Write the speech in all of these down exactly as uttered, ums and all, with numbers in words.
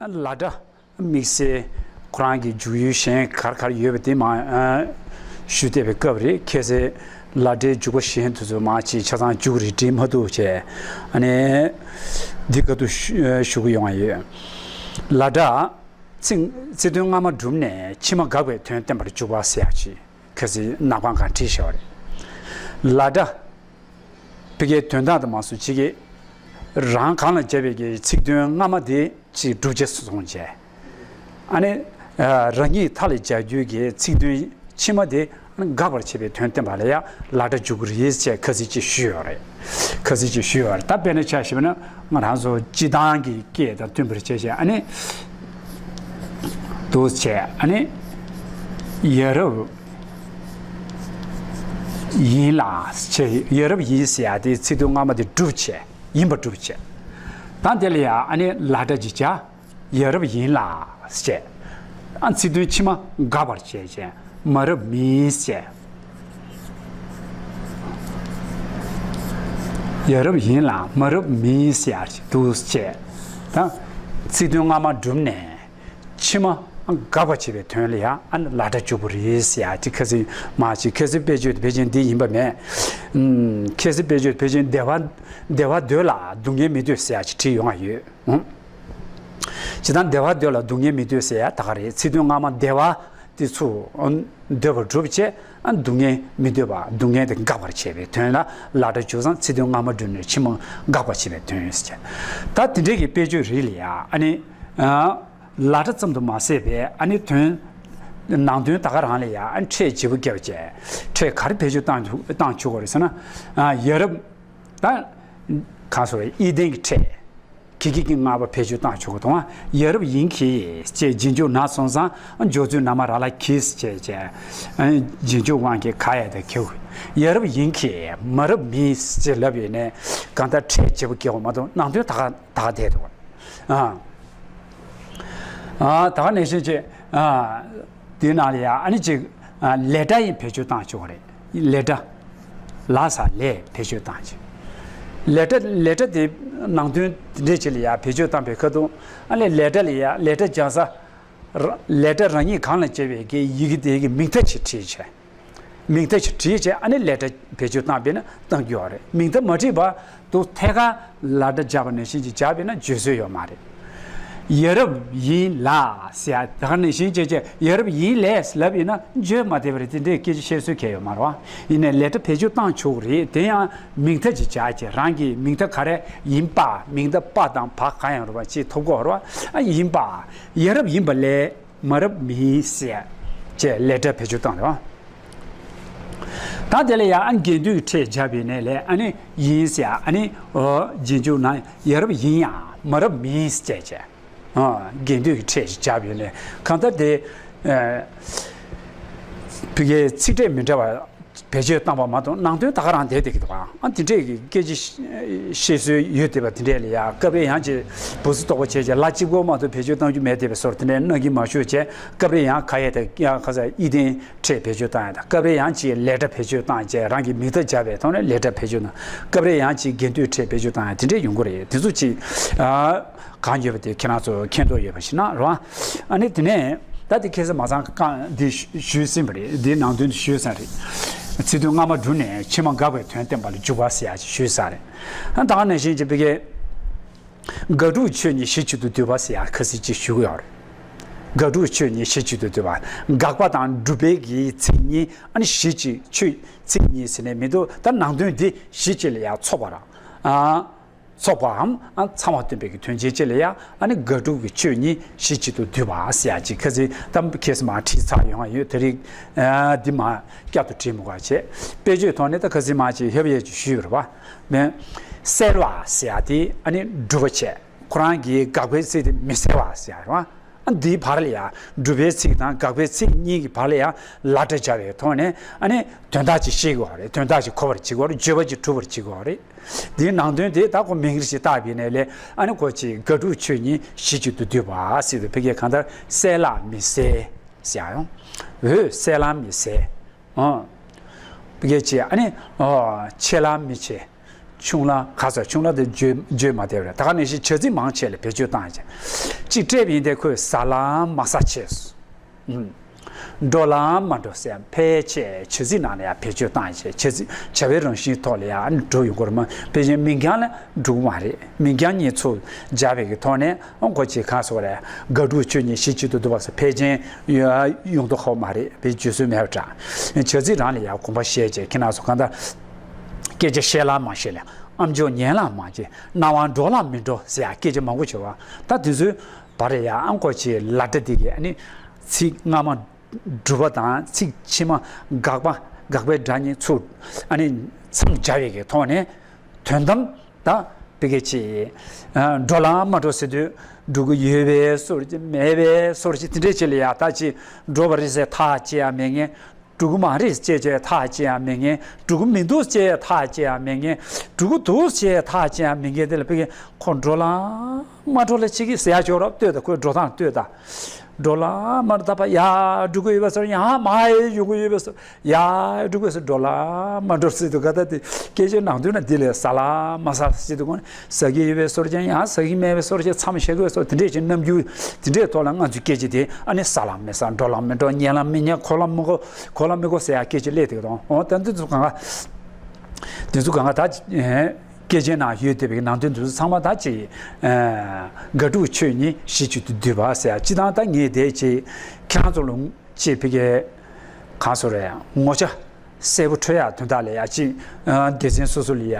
ལ་སྒྲ་དམིགས་བསལ་ཁོ་རང་གི་འཇུག་ཡུལ་གཞན་ག་རེ་ག་རེ་ཡོད་པ་དེ་མར་ཨ་ཞུས་བསྡད་པའི་སྐབས་རེད། ཁ་སང་ལ་སྒྲའི་འཇུག་པ་གཞན་དེ་ཚོ་མར་ཅིག་ཆ་ཚང་འཇུག་རེད་འགྲིག་མ་འདུག་བྱས། ཨ་ནི་འདི་ག་དུ་ཞུ་ཞུ་གི་ཡོང་བ་ཡོད། ལ་སྒྲ་ཚིག་ཚིག་དོན་སྔ་མ་གྲུབ་ནས་ཕྱི་མ་འགག་པའི་དོན་བསྟན་པར་འཇུག་པ་ཟེར་ཡག་ཅིག་ཁ་སང་ནག་པང་གང་བྲིས་བཞག་པ་རེད། ལ་སྒྲ་ཕ་གིའི་དོན་དག་དང་མ་སོང་ཅིག་གིས་རང་གང་ལ་བྱ་བའི་གི་ཚིག་དོན་སྔ་མ་དེ་ཅིག་སྒྲུབ་བྱེད་སོང་བྱས། ཨ་ནི་རང་ཉིད་མཐའ་ལ་སྦྱར་རྒྱུ་གི་ཚིག་དོན་ཕྱི་མ་དེ་འགག་པར་བྱེད་པའི་དོན་བསྟན་པ་ལ་ཡང་ལ་སྒྲ་འཇུག་གི་རེད་ཅེས་ཁ་སང་ཅིག་ཞུས་ཡོད་རེད། ཁ་སང་ཅིག་ཞུས་ཡོད་རེད། ད་དཔེར་ན་ཆ་བཞག་ན་ང་རང་ཚོ་སྤྱི་བཏང་གི་སྐད་དང་མཐུན་པར་བྱས་བྱས། ཨ་ནི་འདུག་བྱས། ཨ་ནི་ཡ་རབས་ཡིན་ལ་བྱས། ཡ་རབས་ཡིན་ཟེར་ཡ་དེ་ཚིག་དོན་སྔ་མ་དེ་གྲུབ་བྱས། ཡིན་པ་གྲུབ་བྱས། ད་དེ་ལ་ཡང་ཨ་ནི་ལ་སྒྲ་ཅིག་བྱས། ཡ་རབས་ཡིན་ལ་ཟེར། ཨ་ཚིག་དོན་ཕྱི་མ་འགག་པར་བྱས་བྱས། མ་རབས་མིན་ཟེར། ཡ་རབས་ཡིན་ལ་མ་རབས་མིན་ཟེར་ཡ་ཅིག་འདུག་ཟེར། ད་ཚིག་དོན་སྔ་མ་གྲུབ་ནས་ཕྱི་མ་འགག་པར་བྱེད་པའི་དོན་ལ་ཡང་ཨ་ནི་ལ་སྒྲ་འཇུག་པ་རེད་ཟེར་ཡ་ཅིག་ཁ་སང་མར་ཅིག་ཁ་སང་དཔེ་བརྗོད་དེ་ཕལ་ཆེར་འདི་ཡིན་པ་མེད། ཨུམ། ཁ་སང་དཔེ་བརྗོད་དེ་ཕལ་ཆེར་བདེ་བ་བདེ་བ་འདོད་ལ་སྡུག་བསྔལ་མི་འདོད་ཟེར་ཡ་ཅིག་བྲིས་ཡོང་བ་ཡོད། ཨུམ། སྤྱིར་བཏང་བདེ་བ་འདོད་ལ་སྡུག་བསྔལ་མི་འདོད་ཟེར་ཡ་ད་ག་རེད། ཚིག་དོན་སྔ་མ་བདེ་བ་དེ་ཚུར་འདོད་པར་གྲུབ་བྱས། ཨ་སྡུག་བསྔལ་མི་འདོད་པ། སྡུག་བསྔལ་དེ་འགག་པར་བྱེད་པའི་དོན་ལ་ལ་སྒྲ་འཇུག་ཙང་ཚིག་དོན་སྔ་མ་གྲུབ་ནས་ཕྱི་མ་འགག་པར་བྱེད་པའི་དོན་ཟེར། ད་དེ་འདྲའི་གི་དཔེ་བརྗོད་རིགས་ལ་ཡ་ཨ་ནི་ལ་སྒྲ་ཙམ་དུ་མ་ཟད་པའི་ཨ་ནི་དོན་ནང་དོན་ད་ག་རང་ལ་ཡ་ཨ་ནི་ཕྲད་བརྗེ་པོ་བརྒྱབ་བྱས། ཕྲད་ག་རེ་བེད་སྤྱོད་བཏང་བཏང་ཆོག་གི་རེད་ཟེར་ན། ཡ་རབས་ད་གང་སོ་ཡིད་ལྡན་གྱི་ཕྲད། གི་གི་གི་ལྔ་པ་བེད་སྤྱོད་བཏང་ཆོག་གི་འདུག་ཨ། ཡ་རབས་ཡིན་གྱི་ཅེས་རྗེས་འཇུག་ན་སོང་ཙང་སྦྱོར་ཚུལ་ན་མ་ར་ལ་གིས་ཅེས་བྱས། རྗེས་འཇུག་དབང་གིས་ག་ཡ་དང་གིའོ། ཡ་རབས་ཡིན་གྱི་མ་རབས་མིན་ཅེས་ལབ་ཡོད་ནས་གང་ལྟར་ཕྲད་བརྗེ་པོ་བརྒྱབ་པ་མ་གཏོགས་ནང་དོན་ད་ག་ད་ག་བསྡད་འདུག་ཨ། ཨ་ད་ག་ནང་བཞིན་བྱས། ཨ་དེའི་ནང་ལ་ཡ་ཨ་ནི་ཅིག་ཨ་ལས་སྒྲ་ཡིན་བེད་སྤྱོད་བཏང་ཆོག་གི་རེད། ལས་སྒྲ། ལ་ས་ལས་བེད་སྤྱོད་བཏང་ཆོག་ལས་སྒྲ་ལས་སྒྲ་དེ་ནང་དོན་དེ་འདྲས་ཅིག་ལ་ཡ་བེད་སྤྱོད་བཏང་པའི་ཁ་ཐུག་ཨ་ལས་ལས་སྒྲ་ལ་ཡ་ལས་སྒྲ་སྦྱང་ས་ར་ལས་སྒྲ་རང་ཉིད་གང་ལ་སྐྱེ་བའི་གི་ཡི་གེ་དེ་གི་མིང་མཐའ་ཅིག་བྲིས་བྱས། མིང་མཐའ་ཅིག་བྲིས་བྱས་ཨ་ནི་ལས་སྒྲ་བེད་སྤྱོད་བཏང་པས་ན་བཏང་རྒྱུ་ཡོད་རེད། མིང་མཐའ་མ་བྲིས་པ་དུ་ཐད་ཀར་ལ་སྒྲ་སྦྱར་བ་ནང་བཞིན་ཅིག་སྦྱར་བས་ན་བརྗོད་སྲོལ་ཡོད་མ་རེད། ཡ་རབས་ཡིན་ལ་ཟེར་ཡ་ད་ག་ནང་བཞིན་བྱས་བྱས་ཡ་རབས་ཡིན་ལས་ལབ་ཡིན་ན་བརྗོད་མ་བདེ་བ་རེད། དེ་འདྲའི་སྐད་ཆ་བཤད་སྲོལ་གང་ཡང་ཡོད་མ་རེད་བ། ཡིན་ནའི་ལས་སྒྲ་བེད་སྤྱོད་བཏང་ཆོག་གི་རེད། དེ་ཡང་མིང་མཐའ་ཅིག་སྦྱར་བྱས་རང་གི་མིང་མཐའ་ག་རེ་ཡིན་པ་མིང་མཐའ་པ་དང་བ་གང་ཡང་རུང་བ་ཅིག་ཐོབ་གོ་རེད་བ། ཨ་ཡིན་པ་ཡ་རབས་ཡིན་པ་ལས། མ་རབས་མིན་ཟེར་བྱས་ལས་སྒྲ་བེད་སྤྱོད་བཏང་རེད་བ། ད་དེ་ལ་ཡང་ཨ་ནི་རྒྱན་སྡུད་ཀྱི་ཕྲད་སྦྱར་བའི་ནས་ལས་ཨ་ནི་ཡིན་ཟེར་ཨ་ནི་ཨོ་རྗེས་འཇུག་ན་ཡ་རབས་ཡིན་ཡང་མ་རབས་མིན་ཟེར་བྱས་ཨ་རྒྱན་སྡུད་ཀྱི་ཕྲད་ཞིག་སྦྱར་བའི་ནས་གང་ལྟར་དེ་ཨ་བི་གའི་ཚིག་ཕྲད་མི་འདྲ་བ། བེད་སྤྱོད་བཏང་བ་མ་གཏོགས་ནང་དོན་ད་ག་རང་བསྡད་བསྡད་ཀྱི་འདུག་ཨང་། ཨ་དེ་འདྲས་ཀྱི་སྐད་ཆ་བཤད་སྲོལ་ཡོད་བསྡད་པ་དེ་འདྲས་ལ་ཡ་སྐབས་རེ་ཡང་ཅིག་བུ་སུ་དོག་པ་བྱས་ཀྱི་ལ་གཅིག་པོ་མ་གཏོགས་བེད་སྤྱོད་གཏང་རྒྱུ་མེད་བསྡད་པའི་བཟོ་འདྲ་དེ་འདྲས་གནང་གི་མ་བྱུང་བྱས། སྐབས་རེ་ཡང་ག་ཡེ་དང་ཡང་ཁ་ས་ཡིད་ལྡན་ཕྲད་བེད་སྤྱོད་བཏང་ཡ་དང་། སྐབས་རེ་ཡང་ཅིག་ལས་སྒྲ་བེད་སྤྱོད་བཏང་བྱས་རང་གི་མིང་མཐའ་སྦྱར་བའི་ཐོག་ནས་ལས་སྒྲ་བེད་སྤྱོད་གནང་། སྐབས་རེ་ཡང་ཅིག་རྒྱན་སྡུད་ཕྲད་བེད་སྤྱོད་བཏང་ཡ་དེ་འདྲས་ཡོང་གི་རེད། དེ་ཚོ་ཅིག་ཨ། གང་ཡོད་པ་དེ་ཁྱེད་རང་ཚོ་མཁྱེན་རྟོགས་ཡོད་པ་ཞིག་གནང་རོགས། ཨ་ནི་དེ་ནས་ད་དེ་ཁ་སང་མ་ཚང་རྐང་འདི་ཞུས་ཟིན་པ་རེད། འདིའི་ནང་དོན་དེ་ཞུས་ཚར་རེད། ཚིག་དོན་སྔ་མ་གྲུབ་ནས་ཕྱི་མ་འགག་པའི་དོན་བསྟན་པ་ལ་འཇུག་པ་ཟེར་ཡ་ཞིག་ཞུས་ཚར་རེད། ཨ་ད་ག་ནང་བཞིན་གྱི་བི་གའི་དགག་སྒྲུབ་ཆོས་གཉིས་གཞི་གཅིག་ཏུ་འདུས་པ་ཟེར་ཡ་ཁ་སང་ཅིག་ཞུ་གི་ཡོད་རེད། དགག་སྒྲུབ་ཆོས་གཉིས་གཞི་གཅིག་ཏུ་འདུས་པ། དགག་པ་དང་སྒྲུབ་པའི་གི་ཚིག་གཉིས་ཨ་ནི་གཞི་གཅིག་ཆོས་ཚིག་གཉིས་ཟེར་ནས་མི་འདུག་ད་ནང་དོན་འདི་གཞི་གཅིག་ལ་ཡ་ཚོགས་པ་ར། ཨ། ཚོགས་པའམ་ཨ་ཚང་བ་སྟོན་པའི་གི་དོན་ཆེན་ཅིག་ལ་ཡང་ཨ་ནི་དགག་སྒྲུབ་ཀྱི་ཆོས་གཉིས་གཞི་གཅིག་ཏུ་འདུས་པ་ཟེར་ཡ་ཅིག་ཁ་སང་གཏམ་ཁ་སང་མར་ཁྲིད་ཚར་ཡོང་བ་ཡོད། དེ་རིང་ཨ་འདི་མར་བསྐྱར་དུ་ཁྲིད་མི་དགོས་པ་བྱས། དཔེ་བརྗོད་ཐོག་ནས་ད་ཁ་སང་མར་ཅིག་ཧེབ་ཡས་ཅིག་ཞུས་པ་རེད་པ། མེན། གསལ་བ་ཟེར་ཡ་དེ་ཨ་ནི་སྒྲུབ་པ་བྱས། ཁོ་རང་གི་དགག་པའི་ཚིག་དེ་མི་གསལ་བ་ཟེར་ཡ་རེད་པ། ཨ་འདིའི་བར་ལ་ཡང་སྒྲུབ་པའི་ཚིག་དང་དགག་པའི་ཚིག་གཉིས་ཀྱི་བར་ལ་ཡང་ལ་སྒྲ་སྦྱར་བའི་ཐོག་ནས་ཨ་ནི་དོན་དག་ཅིག་ཤེས་དགོས་པ་རེད། དོན་དག་ཅིག་གོ་བར་བྱེད་དགོས་པ་རེད། བརྗོད་པ་ཅིག་གྲུབ་པར་བྱེད་དགོས་པ་རེད། དེའི་ནང་དོན་དེ་ད་ཁོ་མིང་གཞི་བཏགས་པའི་ནས་ལས་ཨ་ནི་ཁོ་ཅིག་དགག་སྒྲུབ་ཆོས་གཉིས་གཞི་གཅིག་ཏུ་འདུས་པ་ཟེར་དུས་ཕ་གིའི་གང་ལྟར་གསལ་ལ་མི་གསལ་ཟེར་ཡང་། འོད་གསལ་ལ་མི་གསལ། ཨང་། ཕ་གིའི་ཅིག་ཨ་ནི་ཨོ་ཆེ་ལ་མི་ཆེ། ཆུང་ལ་ག་ས་ཆུང་ལ་དེ་བརྗོད་བརྗོད་མ་བདེ་བ་རེད། ད་ག་ནང་བཞིན་བྱ་ཚིག་མང་ཆེ་ལ་བེད་སྤྱོད་བཏང་ཡ་ཅིག་གཅིག་སྤྲད་པ་ཡིན་ཏེ་ཁོས་ཟ་ལ་མ་ཟ་བྱས་སོ། ཨུམ། འགྲོ་ལ་མ་འགྲོ་ཟེར་ཡང་ཕལ་ཆེར་བྱ་ཚིག་ནང་ལ་ཡང་བེད་སྤྱོད་བཏང་བྱས། བྱ་ཚིག་བྱ་བའི་རང་བཞིན་ཐོག་ལ་ཡང་འགྲོ་ཡོང་གི་རེད་མ། ཕལ་ཆེར་མིང་རྐྱང་ལ་འགྲོ་གི་མ་རེད། མིང་རྐྱང་གཉིས་ཚུར་སྦྱར་བའི་གི་ཐོག་ནས་ཨང་གོ་ཅིག་གང་སོགས་རེད། དགག་སྒྲུབ་ཆོས་གཉིས་གཞི་གཅིག་ཏུ་འདུ་བ་སོགས་ཕལ་ཆེར་ཡོང་ཡོང་མདོག་ཁ་པོ་མ་རེད་པའི་བརྗོད་སྲོལ་མེད་པ་འདྲ། བྱ་ཚིག་རང་ལ་ཡང་དགོངས་པ་བཞེས་བྱས། ཁྱེད་རང་ཚོ་གང་ལྟར་སྐད་ཆ་བཤད་ལ་མ་བཤད་ལ། ཨམ་ཅོག་ཉན་ལ་མ་བྱེད། རྣ་བར་འགྲོ་ལ་མི་འགྲོ་ཟེར་ཡ་སྐད་ཆ་མང་པོ་བྱེད་པ། ད་དེ་ཚོའི་བར་ཡ་ཨང་གོ་ཆེ་ལ་སྒྲ་འདི་གི་ཨ་ནི་ཚིག་སྔ་མ་སྒྲུབ་པ་དང་ཚིག་ཕྱི་མ་དགག་པ། དགག་པའི་སྒྲ་གཉིས་ཚུར་ཨ་ནི་མཚམས་སྦྱར་བའི་གི་ཐོག་ནས་དོན་དམ་ད་བི་གེ་ཆེ་འགྲོ་ལ་མ་འགྲོ་ཟེར་དུས་འགྲོ་གི་ཡོད་པའི་བཟོ་འདྲ་ཅིག་མེད་པའི་བཟོ་འདྲ་ཅིག་དེ་འདྲས་ཅིག་ལ་ཡ་ད་ཅིག་འགྲོ་བ་རེད་ཟེར་ཐག་བཅད་ཡ་མེད་མཁན། འགྲོ་གི་མ་རེད་ཅེས་བྱས་ཐག་བཅད་ཡ་མེད་མཁན། འགྲོ་གི་མི་འདུག་ཅེས་ཐག་བཅད་ཡ་མེད་མཁན། འགྲོ་གི་འདུག་ཅེས་ཐག་བཅད་ཡ་མེད་མཁན་དེ་ལ་བི་གེ་ཁོ་འགྲོ་ལ་མ་འགྲོ་ལ་ཅིག་གིས་ཟེར་ཡ་ཅིག་ཡོད་རེད་པ། ལྟོས་དང་། ཁོས་འགྲོ་སྟངས་ལྟོས་དང་། འགྲོ་ལ་མ་འགྲོ། ད་ཕར་ཡར་འགྲོ་གི་ཡོད་པ་སོགས། ཡར་མར་ཡོང་གི་ཡོད་པ་སོགས། ཡར་འགྲོ་གི་ཡོད་སོགས། འགྲོ་ལ་མ་འགྲོ་ཟེར་དུས་ག་ད་དེ་སྐད་ཆའི་ནང་དོན་ན་འདི་ལས་ཟ་ལ་མ་ཟ་ཟེར་དུས་གོ་ཟ་གི་ཡོད་པའི་བཟོ་འདྲ་ཅིག་ཡང་ཟ་གི་མེད་པའི་བཟོ་འདྲ་ཅིག་མཚམས་བཞག་གི་ཡོད་སོགས། དེ་འདྲས་ཀྱི་རྣམ་འགྱུར་དེ་འདྲའི་ཐོག་ལ་ང་ཚོས་སྐད་ཆ་དེ་ཨ་ནི་ཟ་ལ་མི་ཟ། འགྲོ་ལ་མི་འགྲོ། ཉན་ལ་མི་ཉན། གོ་ལ་མི་གོ། གོ་ལ་མི་གོ་ཟེར་ཡ་སྐད་ཆ་སླེབས་བསྡད་ཀྱི་འདུག། འོ་ད་འདི་ཚོ་གང་ག་འདི་ཚོ་གང་ག་ད་སྐད་ཆའི་ནང་ཡོད་བསྡད་པའི་ནང་དོན་འདི་ཚོ་ཚང་མ་ད་ཅིག་དགག་སྒྲུབ་ཆོས་གཉིས་གཞི་གཅིག་ཏུ་འདུས་པ་ཟེར་ཡ། སྤྱིར་བཏང་ད་ངས་དེ་ཅིག་ཁྱེད་རང་ཚོ་ལ་ཅིག་བི་གེ་གང་ཟེར་རེད། ངོ་ཆ་གསལ་པོ་འཕྲོད་ཡག་དོན་དག་ལ་ཡ་ཅིག་སྡེ་ཚན་སོ་སོ་ལ་ཡ་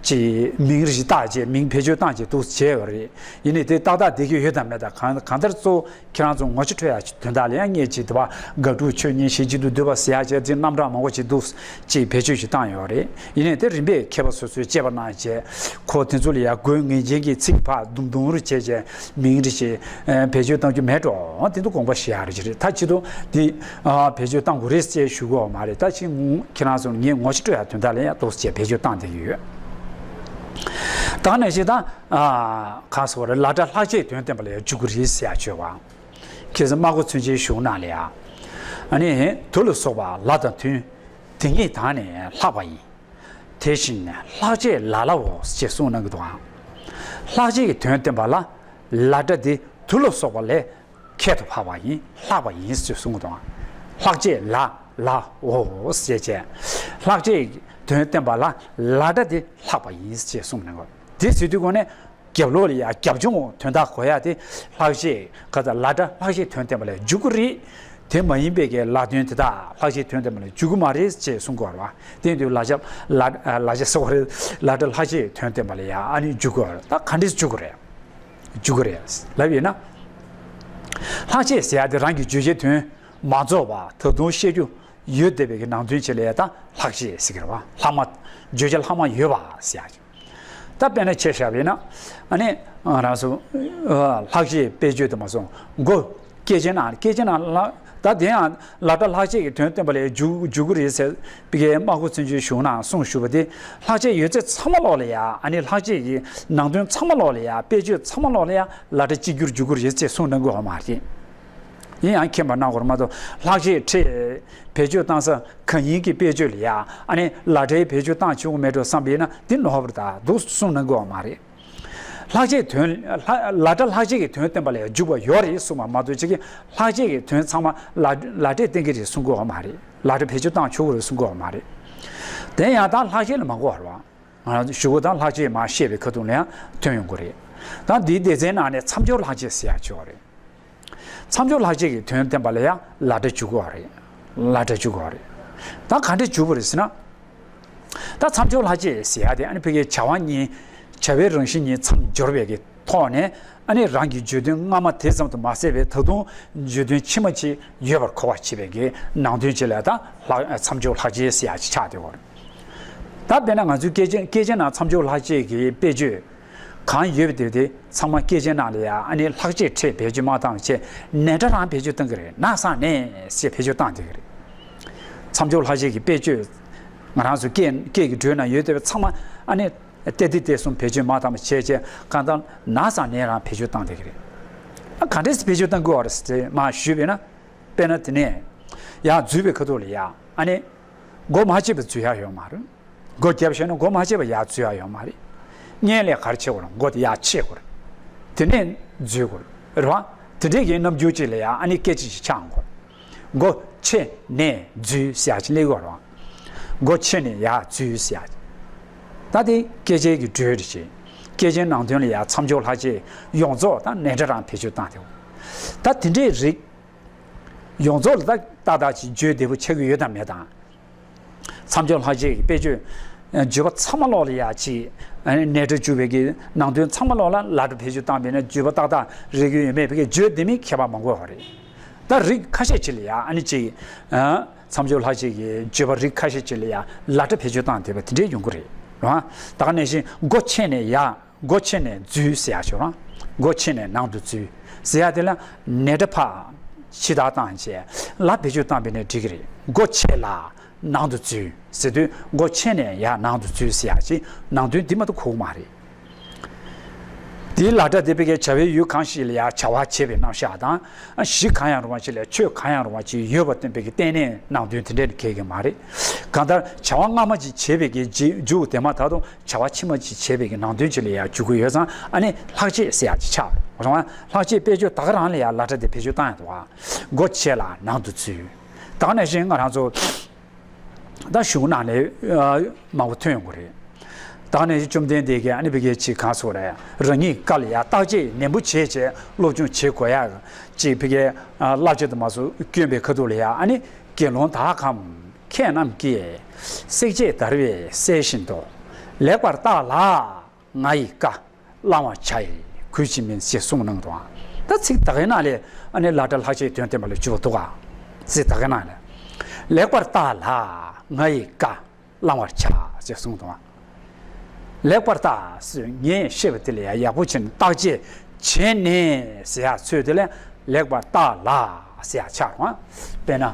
ཅིག་མིང་རེ་ཞིག་བཏགས་བྱས། མིང་བེད་སྤྱོད་བཏང་བྱས་འདུག་བྱས་པ་རེད། ཡིན་ནའི་དེ་ཏག་ཏག་བསྡད་ཀྱི་ཡོད་དམ་མེད་དམ། གང་གང་ལྟར་གཙོ་བོ་ཁྱེད་རང་ཚོ་ངོ་ཆ་འཕྲོད་ཡག་དོན་དག་ལ་ཡ་ངས་ཅིག་དེ་བ་དགག་སྒྲུབ་ཆོས་གཉིས་གཞི་གཅིག་ཏུ་འདུས་པ་ཟེར་ཡག་བྱས་དེ་རྣམ་གྲངས་མང་པོ་ཅིག་འདུག་ཅིག་བེད་སྤྱོད་ཅིག་བཏང་ཡོད་རེད། ཡིན་ནའི་དེ་རིམ་པས་མཁས་པ་སོ་སོས་དཔྱད་པ་གནང་བྱས། ཁོ་དེ་ཚོ་ལ་ཡ་དགོས་ངེས་ཅན་གྱི་ཚིག་ཕར་དུམ་དུམ་རུ་བྱས་བྱས། མིང་རེ་ཞིག་བེད་སྤྱོད་གཏང་རྒྱུ་མེད་འགྲོ། དེ་ཚོ་དགོངས་པ་བཞེས་ཡག་རེ་ཅིག་རེད། ད་ཅི་ཐུབ་དེ་བེད་སྤྱོད་གཏང་དགོས་རེད་ཅེས་ཞུ་གི་ཡོད་མ་རེད། ད་ཅི་ཁྱེད་རང་ཚོ་ངས་ངོ་ཆ་འཕྲོད་ཡག་དོན་དག་ལ་ཡ་འདུག་ཅེས་བེད་སྤྱོད་བཏང་བསྡད་ཀྱི་ཡོད། ད་ནས་ཅི་ད་གང་ཟེར་བ་རེད། ལ་སྒྲ་ལྷག་བཅས་དོན་བསྟན་པ་ལ་ཡ་འཇུག་གི་རེད་ཟེར་ཡག་བརྗོད་པ། ཁྱེད་ཚོ་སྨྲ་སྒོ་མཚོན་བྱེད་གཞུང་ནང་ལ་ཡ། ཨ་ནི་དུ་ལ་སོགས་པ་ལ་དང་མཐུན། དེ་ཉིད་དང་ནི་ལྷག་པ་ཡིན། དེ་བཞིན་ལྷག་བཅས་ལ་ལའོ་ཞེས་གསུངས་གནང་གི་འདུག་ཨང་། ལྷག་བཅས་ཀྱི་དོན་བསྟན་པ་ལ་ལ་སྒྲ་འདི་དུ་ལ་སོགས་པ་ལས་ཁྱད་དུ་འཕགས་པ་ཡིན། ལྷག་པ་ཡིན་ཞེས་གསུངས་གི་འདུག་ཨང་། ལྷག་བཅས་ལ་ལའོ་ཞེས་བྱས། ལྷག་བཅས་ཀྱི་དོན་བསྟན་པ་ལ་ལ་སྒྲ་འདི་ལྷག་པ་ཡིན་ཞེས་གསུངས་གནང་གི། དེ་ཟེར་དུས་གོ་ནས། རྒྱབ་ལོགས་ལ་ཡ་རྒྱབ་ལྗོངས་དོན་དག་གོ་ཡ་དེ་ལྷག་བཅས་ག་ད་ལ་སྒྲ་ལྷག་བཅས་དོན་བསྟན་པ་ལ་འཇུག་གི་རེད། དེ་མ་ཡིན་པའི་གི་ལ་དོན་དེ་དག་ལྷག་བཅས་དོན་བསྟན་པ་ལ་འཇུག་གི་མ་རེད་ཅེས་གསུང་གི་ཡོད་རེད་བ། དེ་ཡིན་དུས་ལ་སྒྲ་ལ་ལ་སྒྲ་ཟེར་བ་རེད། ལ་སྒྲ་ལྷག་བཅས་དོན་བསྟན་པ་ལ་ཡ་ཨ་ནི་འཇུག་གི་ཡོད་རེད། ད་ག་འདྲས་འཇུག་གི་རེད། འཇུག་གི་རེད་ལབ་ཡིན་ན། ལྷག་བཅས་ཟེར་ཡ་དེ་རང་གི་བརྗོད་བྱའི་དོན་མ་རྫོགས་པ་ད་དུང་བཤད་རྒྱུ་ཡོད་བསྡད་པའི་གི་ནང་དོན་ཅིག་ལ་ཡ་ད་ལྷག་བཅས་ཟེར་གི་རེད་བ། ལྷག་མ་བརྗོད་བྱ་ལྷག་མ་ཡོད་པ་ཟེར་ཡ། ད་དཔེར་ན་ཆ་བཞག་པ་ཡིན་ན། ཨ་ནི་རང་སོ་ལྷག་བཅས་དཔེ་བརྗོད་དུ་མ་སོང་གོ། སྐད་ཅིག་ན་སྐད་ཅིག་ན་ལ་ད་དེ་ཡང་ལ་སྒྲ་ལྷག་བཅས་ཀྱི་དོན་བསྟན་པ་ལ་འཇུག་འཇུག་གི་རེད་ཟེར་བའི་སྨྲ་སྒོ་མཚོན་བྱེད་གཞུང་ནང་གསུངས་བཞུགས་པ་དེ། ལྷག་བཅས་ཡོད་ཚད་ཚང་མ་ལོག་ལ་ཡ། ཨ་ནི་ལྷག་བཅས་ཀྱི་ནང་དོན་ཚང་མ་ལོག་ལ་ཡ། དཔེ་བརྗོད་ཚང་མ་ལོག་ལ་ཡ་ལ་སྒྲ་གཅིག་གྱུར་འཇུག་གི་རེད་ཅེས་གསུངས་གནང་གི་ཡོད་མ་རེད། ཡིན་ཡང་མཁྱེན་པ་གནང་དགོས་རེད་མ་གཏོགས། ལྷག་བཅས་ཕྲད་བེད་སྤྱོད་བཏང་ས་གང་ཡིན་གྱི་དཔེ་བརྗོད་ལ་ཡ། ཨ་ནི་ལ་སྒྲའི་བེད་སྤྱོད་བཏང་ཆོག་གི་མེད་འགྲོ་བསམ་པ་ཡིན་ན་འདི་ནོར་བ་རེད། ད་འདུག་གསུངས་གནང་གི་ཡོད་མ་རེད། ལྷག་བཅས་དོན་ལྷ་ལ་སྒྲ་ལྷག་བཅས་ཀྱི་དོན་བསྟན་པ་ལ་ཡ་འཇུག་པ་ཡོད་རེད་གསུངས་པ་མ་གཏོགས། ཅིག་གིས་ལྷག་བཅས་ཀྱི་དོན་ཚང་མ་ལ་ལ་སྒྲས་བསྟན་གྱི་རེད་གསུང་གི་ཡོད་མ་རེད། ལ་སྒྲ་བེད་སྤྱོད་བཏང་ཆོག་གི་རེད་གསུང་གི་ཡོད་མ་རེད། དེ་ཡང་ད་ལྷག་བཅས་ལ་མ་གོ་བ་རེད་བ། ང་རང་ཚོ་གཞུག་གུ་དང་ལྷག་བཅས་མར་བཤད་པའི་ཁ་ཐུག་ལ་ཡང་ཐོན་ཡོང་གི་རེད། ད་འདིའི་སྡེ་ཚན་ནང་ནས་མཚམས་སྦྱོར་ལྷག་བཅས་ཟེར་ཡག་ཅིག་ཡོད་རེད། མཚམས་སྦྱོར་ལྷག་བཅས་ཀྱི་དོན་བསྟན་པ་ལ་ཡང་ལ་སྒྲ་འཇུག་གི་ཡོད་རེད། ལ་སྒྲ་འཇུག་གི་ཡོད་རེད། ད་ག་འདྲ་འཇུག་པ་རེད་ཟེར་ན། ད་མཚམས་སྦྱོར་ལྷག་བཅས་ཟེར་ཡག་དེ་ཨ་ནི་ཕ་གིའི་བྱ་བ་གཉིས། བྱ་བའི་རང་བཞིན་གཉིས་མཚམས་སྦྱོར་བའི་གི་ཐོག་ནས། ཨ་ནི་རང་གི་བརྗོད་དོན་སྔ་མ་དེ་ཙམ་དུ་མ་ཟད་པའི་ད་དུང་བརྗོད་དོན་ཕྱི་མ་ཅིག་ཡོད་པར་གོ་བར་བྱེད་པའི་གི་ནང་དོན་ཅིག་ལ་ད་ལྷག་མཚམས་སྦྱོར་ལྷག་བཅས་ཟེར་ཡག་ཅིག་ཆགས་བསྡད་ཡོད་རེད། ད་དཔེར་ན་ང་ཚོའི་སྐད་ཆ་སྐད་ཆ་ནང་མཚམས་སྦྱོར་ལྷག་བཅས་ཀྱི་དཔེ་བརྗོད་གང་ཡོད་པ་དེ་དེ་ཚང་མ་སྐད་ཆ་ནང་ལ་ཡ། ཨ་ནི་ལྷག་བཅས་ཕྲད་བེད་སྤྱོད་མ་བཏང་བྱས། ནས་སྒྲ་རང་བེད་སྤྱོད་བཏང་གི་རེད། ན་སང་ནས་ཞེས་བེད་སྤྱོད་བཏང་བསྡད་ཀྱི་རེད། མཚམས་སྦྱོར་ལྷག་བཅས་ཀྱི་དཔེ་བརྗོད་ང་རང་ཚོ་སྐད་སྐད་ཀྱི་འགྲོས་ནང་ཡོད་བསྡད་པ་ཚང་མ་ཨ་ནི་ཏེ་ཏི་ཏེ་གསུམ་བེད་སྤྱོད་མ་བཏང་བ་བྱས་བྱས། གང་ལྟར་ན་སང་ནས་རང་བེད་སྤྱོད་བཏང་བསྡད་ཀྱི་རེད། ཨ་ག་འདྲས་སེ་བེད་སྤྱོད་བཏང་དགོས་པ་རེད་ཟེར་མར་ཞུས་པས་ན། དཔེར་ན་དེ་ནས་ཡར་འཛུལ་བའི་ཁ་ཐུག་ལ་ཡ། ཨ་ནི་མགོ་མ་ཕྱེ་བར་འཛུལ་ཡག་ཡོད་མ་རེད། མགོ་རྒྱབ་བྱས་ན་མགོ་མ་ཕྱེ་བར་ཡར་འཛུལ་ཡག་ཡོད་མ་རེད། སྔོན་ལ་ག་རེ་བྱེད་དགོས་རེད། མགོ་དེ་ཡར་ཕྱེ་དགོས་རེད། དེ་ནས་འཛུལ་དགོས་རེད། རེད་བ། དེ་འདྲས་ཀྱི་རྣམ་འགྱུར་ཅིག་ལ་ཡང་ཨ་ནི་སྐད་ཅིག་ཅིག་ཆགས་འགྲོ། སྒོ་ཕྱེ་ནས་འཛུལ་ཟེར་ཡག་ཅིག་སླེབས་ཡོད་རེད་བ། སྒོ་ཕྱེ་ནས་ཡར་འཛུལ་ཟེར་ཡག་ཅིག་ད་དེ་སྐད་ཆའི་གི་འགྲོས་རེད་ཅེ། སྐད་ཆའི་ནང་དོན་ལ་ཡང་མཚམས་སྦྱོར་ལྷག་བཅས་ཡོངས་རྫོགས་དང་ནས་འདྲ་རང་བེད་སྤྱོད་བཏང་དེ། ད་དེ་འདྲའི་རིགས་ཡོངས་རྫོགས་ལ་ད་ཏག་ཏག་ཅིག་བརྗོད་བདེ་པོ་ཆགས་ཀྱི་ཡོད་དམ་མེད་དང་། མཚམས་སྦྱོར་ལྷག་བཅས་ཀྱི་དཔེ་བརྗོད་བརྗོད་པ་ཚང་མ་ལོག་ལ་ཡ་ཅིག་ནས་འདྲ་བཅུག་པའི་གི་ནང་དོན་ཚང་མ་ལོག་ལ་ལ་སྒྲ་བེད་སྤྱོད་བཏང་པས་ན་བརྗོད་པ་ཏག་ཏག་རེག་གི་ཡོད་མེད་པའི་གི་བརྗོད་བདེ་མིན་ཁྱད་པར་མ་འགོད་པ་རེད། ད་རིགས་ཁ་ཤས་ཅིག་ལ་ཡ་ཨ་ནི་ཅིག་མཚམས་སྦྱོར་ལྷག་བཅས་ཀྱི་བརྗོད་པ་རིགས་ཁ་ཤས་ཅིག་ལ་ཡ་ལ་སྒྲ་བེད་སྤྱོད་བཏང་བསྡད་པ་དེ་འདྲས་ཡོང་གི་རེད། རེད་བ། ད་ག་ནང་བཞིན་སྒོ་ཕྱེ་ནས་ཡར། སྒོ་ཕྱེ་ནས་འཛུལ་ཟེར་ཡག་ཅིག་རེད་བ། སྒོ་ཕྱེ་ནས་ནང་དུ་འཛུལ་ཟེར་ཡག་དེ་ལ་ནས་འདྲ་ཕར་ཕྱི་ལྟར་བཏང་བྱས་ལ་བེད་སྤྱོད་བཏང་པས་ན་འགྲིག་གི་རེད། སྒོ་ཕྱེ་ལ་ནང་དུ་འཛུལ་ཟེར་དུས་སྒོ་ཕྱེ་ནས་ཡར་ནང་དུ་འཛུལ་ཟེར་ཡག་ཅིག་ནང་དོན་འདི་མ་གཏོགས་གོ་གི་མ་རེད། དེའི་ལ་སྒྲ་དེ་བོད་སྐད་བྱ་བའི་ཡུལ་གང་ཞིག་ལ་ཡང་བྱ་བ་བྱེད་པའི་རྣམ་གཞག་དང་། གཞི་གང་ཡང་རུང་བ་ཞིག་ལ་ཆོས་གང་ཡང་རུང་བ་ཞིག་ཡོད་པ་སྟོན་པའི་གི་རྟེན་གནས་ནང་དོན་དེ་འདྲ་ནི་འགལ་གྱི་མ་རེད། གང་ལྟར་བྱ་བ་སྔ་མ་ཅིག་བྱེད་པའི་གི་རྗེས་འཇུག་དེ་མ་ཐག་ཏུ་བྱ་བ་ཕྱི་མ་ཅིག་བྱེད་པའི་གི་ནང་དོན་ཅིག་ལ་ཡང་འཇུག་གི་ཡོད་ཙང་ཨ་ནི་ལྷག་བཅས་ཟེར་ཡག་ཅིག་ཆགས་རུང་བ། ལྷག་བཅས་དཔེ་བརྗོད་ད་ག་རང་ལ་ཡང་ལ་སྒྲ་དེ་བེད་སྤྱོད་བཏང་ཡག་འདུག་བ། སྒོ་ཕྱེ་ལ་ནང་དུ་འཛུལ། ད་ག་ནང་བཞིན་ང་རང་ཚོ། ད་གཞུང་ནང་ནས་མང་པོ་ཐོན་ཡོང་གི་རེད། ད་ནས་བཅོམ་ལྡན་འདས་ཀྱིས་ཨ་ནི་བི་གའི་ཆེད་གང་སོགས་རེད། རང་ཉིད་བཀའ་ལ་ཡང་བརྟག་དཔྱད་ནན་པོ་བྱས་བྱས་སློབ་སྦྱོང་བྱེད་དགོས་ཡག་ཅིག་བི་གའི་བསླབ་བྱ་དུ་མ་སོགས་བསྐྱོན་པའི་ཁ་ཐུག་ལ་ཡང་ཨ་ནི་དགེ་སློང་དག་གམ་མཁས་རྣམས་ཀྱིས་བསྲེག་བཅད་བརྡར་བས་གསལ་བཞིན་དུ་ལེགས་པར་བརྟགས་ལ། ང་ཡི་བཀའ་བླང་བར་བྱ་ཡི་གུས་ཕྱིར་མིན་ཞེས་གསུངས་གནང་དང་། ད་ཚིག་ད་གའི་ནང་ལས་ཨ་ནི་ལ་སྒྲ་ལྷག་བཅས་དོན་བསྟན་པ་ལ་འཇུག་པ་འདུག་ག་ཚིག་ད་གའི་ནང་ལས་ལེགས་པར་བརྟགས་ལ་ང་ཡི་བཀའ་བླང་བར་བྱ་ཞེས་གསུངས་དང་། ལེགས་པར་བརྟགས་ངས་བཤད་པ་དེ་ལ་ཡག་པོ་བྱས་ནས་བརྟག་དཔྱད་བྱས་ནས་ཟེར་ཡག་ཚུལ་དེ་ལས། ལེགས་པར་བརྟགས་ལ་ཟེར་ཡག་ཆགས་རུང་། དཔེར་ན།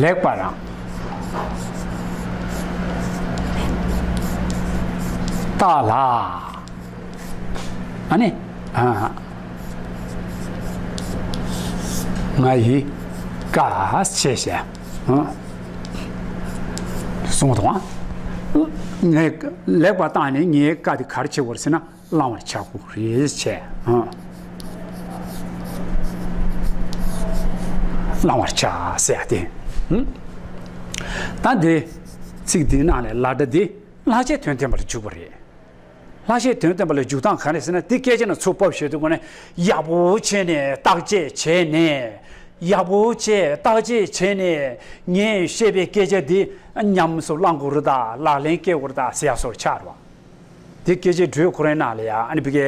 ལེགས་པར་བརྟགས་ལ། ཨ་ནི། ཨ། ང་ཡི་བཀའ་ཞེས་བཤད། ཨ། གསུངས་དང་། ངས་ལེགས་པར་བརྟགས་ནས་ངའི་བཀའ་དེ་ག་རེ་བྱེད་དགོས་ཟེར་ན། བླང་བར་བྱ་དགོས་རེད་བྱས། ཨ། བླང་བར་བྱ་ཟེར་ཡ་དེ། ཨ། ད་འདི། ཚིག་འདིའི་ནང་ནས་ལ་སྒྲ་འདི་ལྷག་བཅས་དོན་བསྟན་པ་ལ་འཇུག་པ་རེད། ལྷག་བཅས་དོན་བསྟན་པ་ལ་འཇུག་སྟངས་ག་རེ་ཟེར་ན་འདི་སྐད་ཆ་ནང་ཚུར་ཕབ་བྱེད་དུས་ཀ་ནས་ཡག་པོ་བྱས་ནས་བརྟག་དཔྱད་བྱས་ནས། ཡག་པོ་བྱས་བརྟག་དཔྱད་བྱས་ནས་ངས་བཤད་པའི་སྐད་ཆ་འདི་ཉམས་སུ་བླང་དགོས་རེད་ད་ལག་ལེན་བཀལ་དགོས་རེད་ད་ཟེར་ཡག་སོགས་ཆགས་རེད་བ། དེ་སྐད་ཆའི་འགྲོས་ཁོ་རའི་ནང་ལ་ཡ་ཨ་ནི་བི་གའི་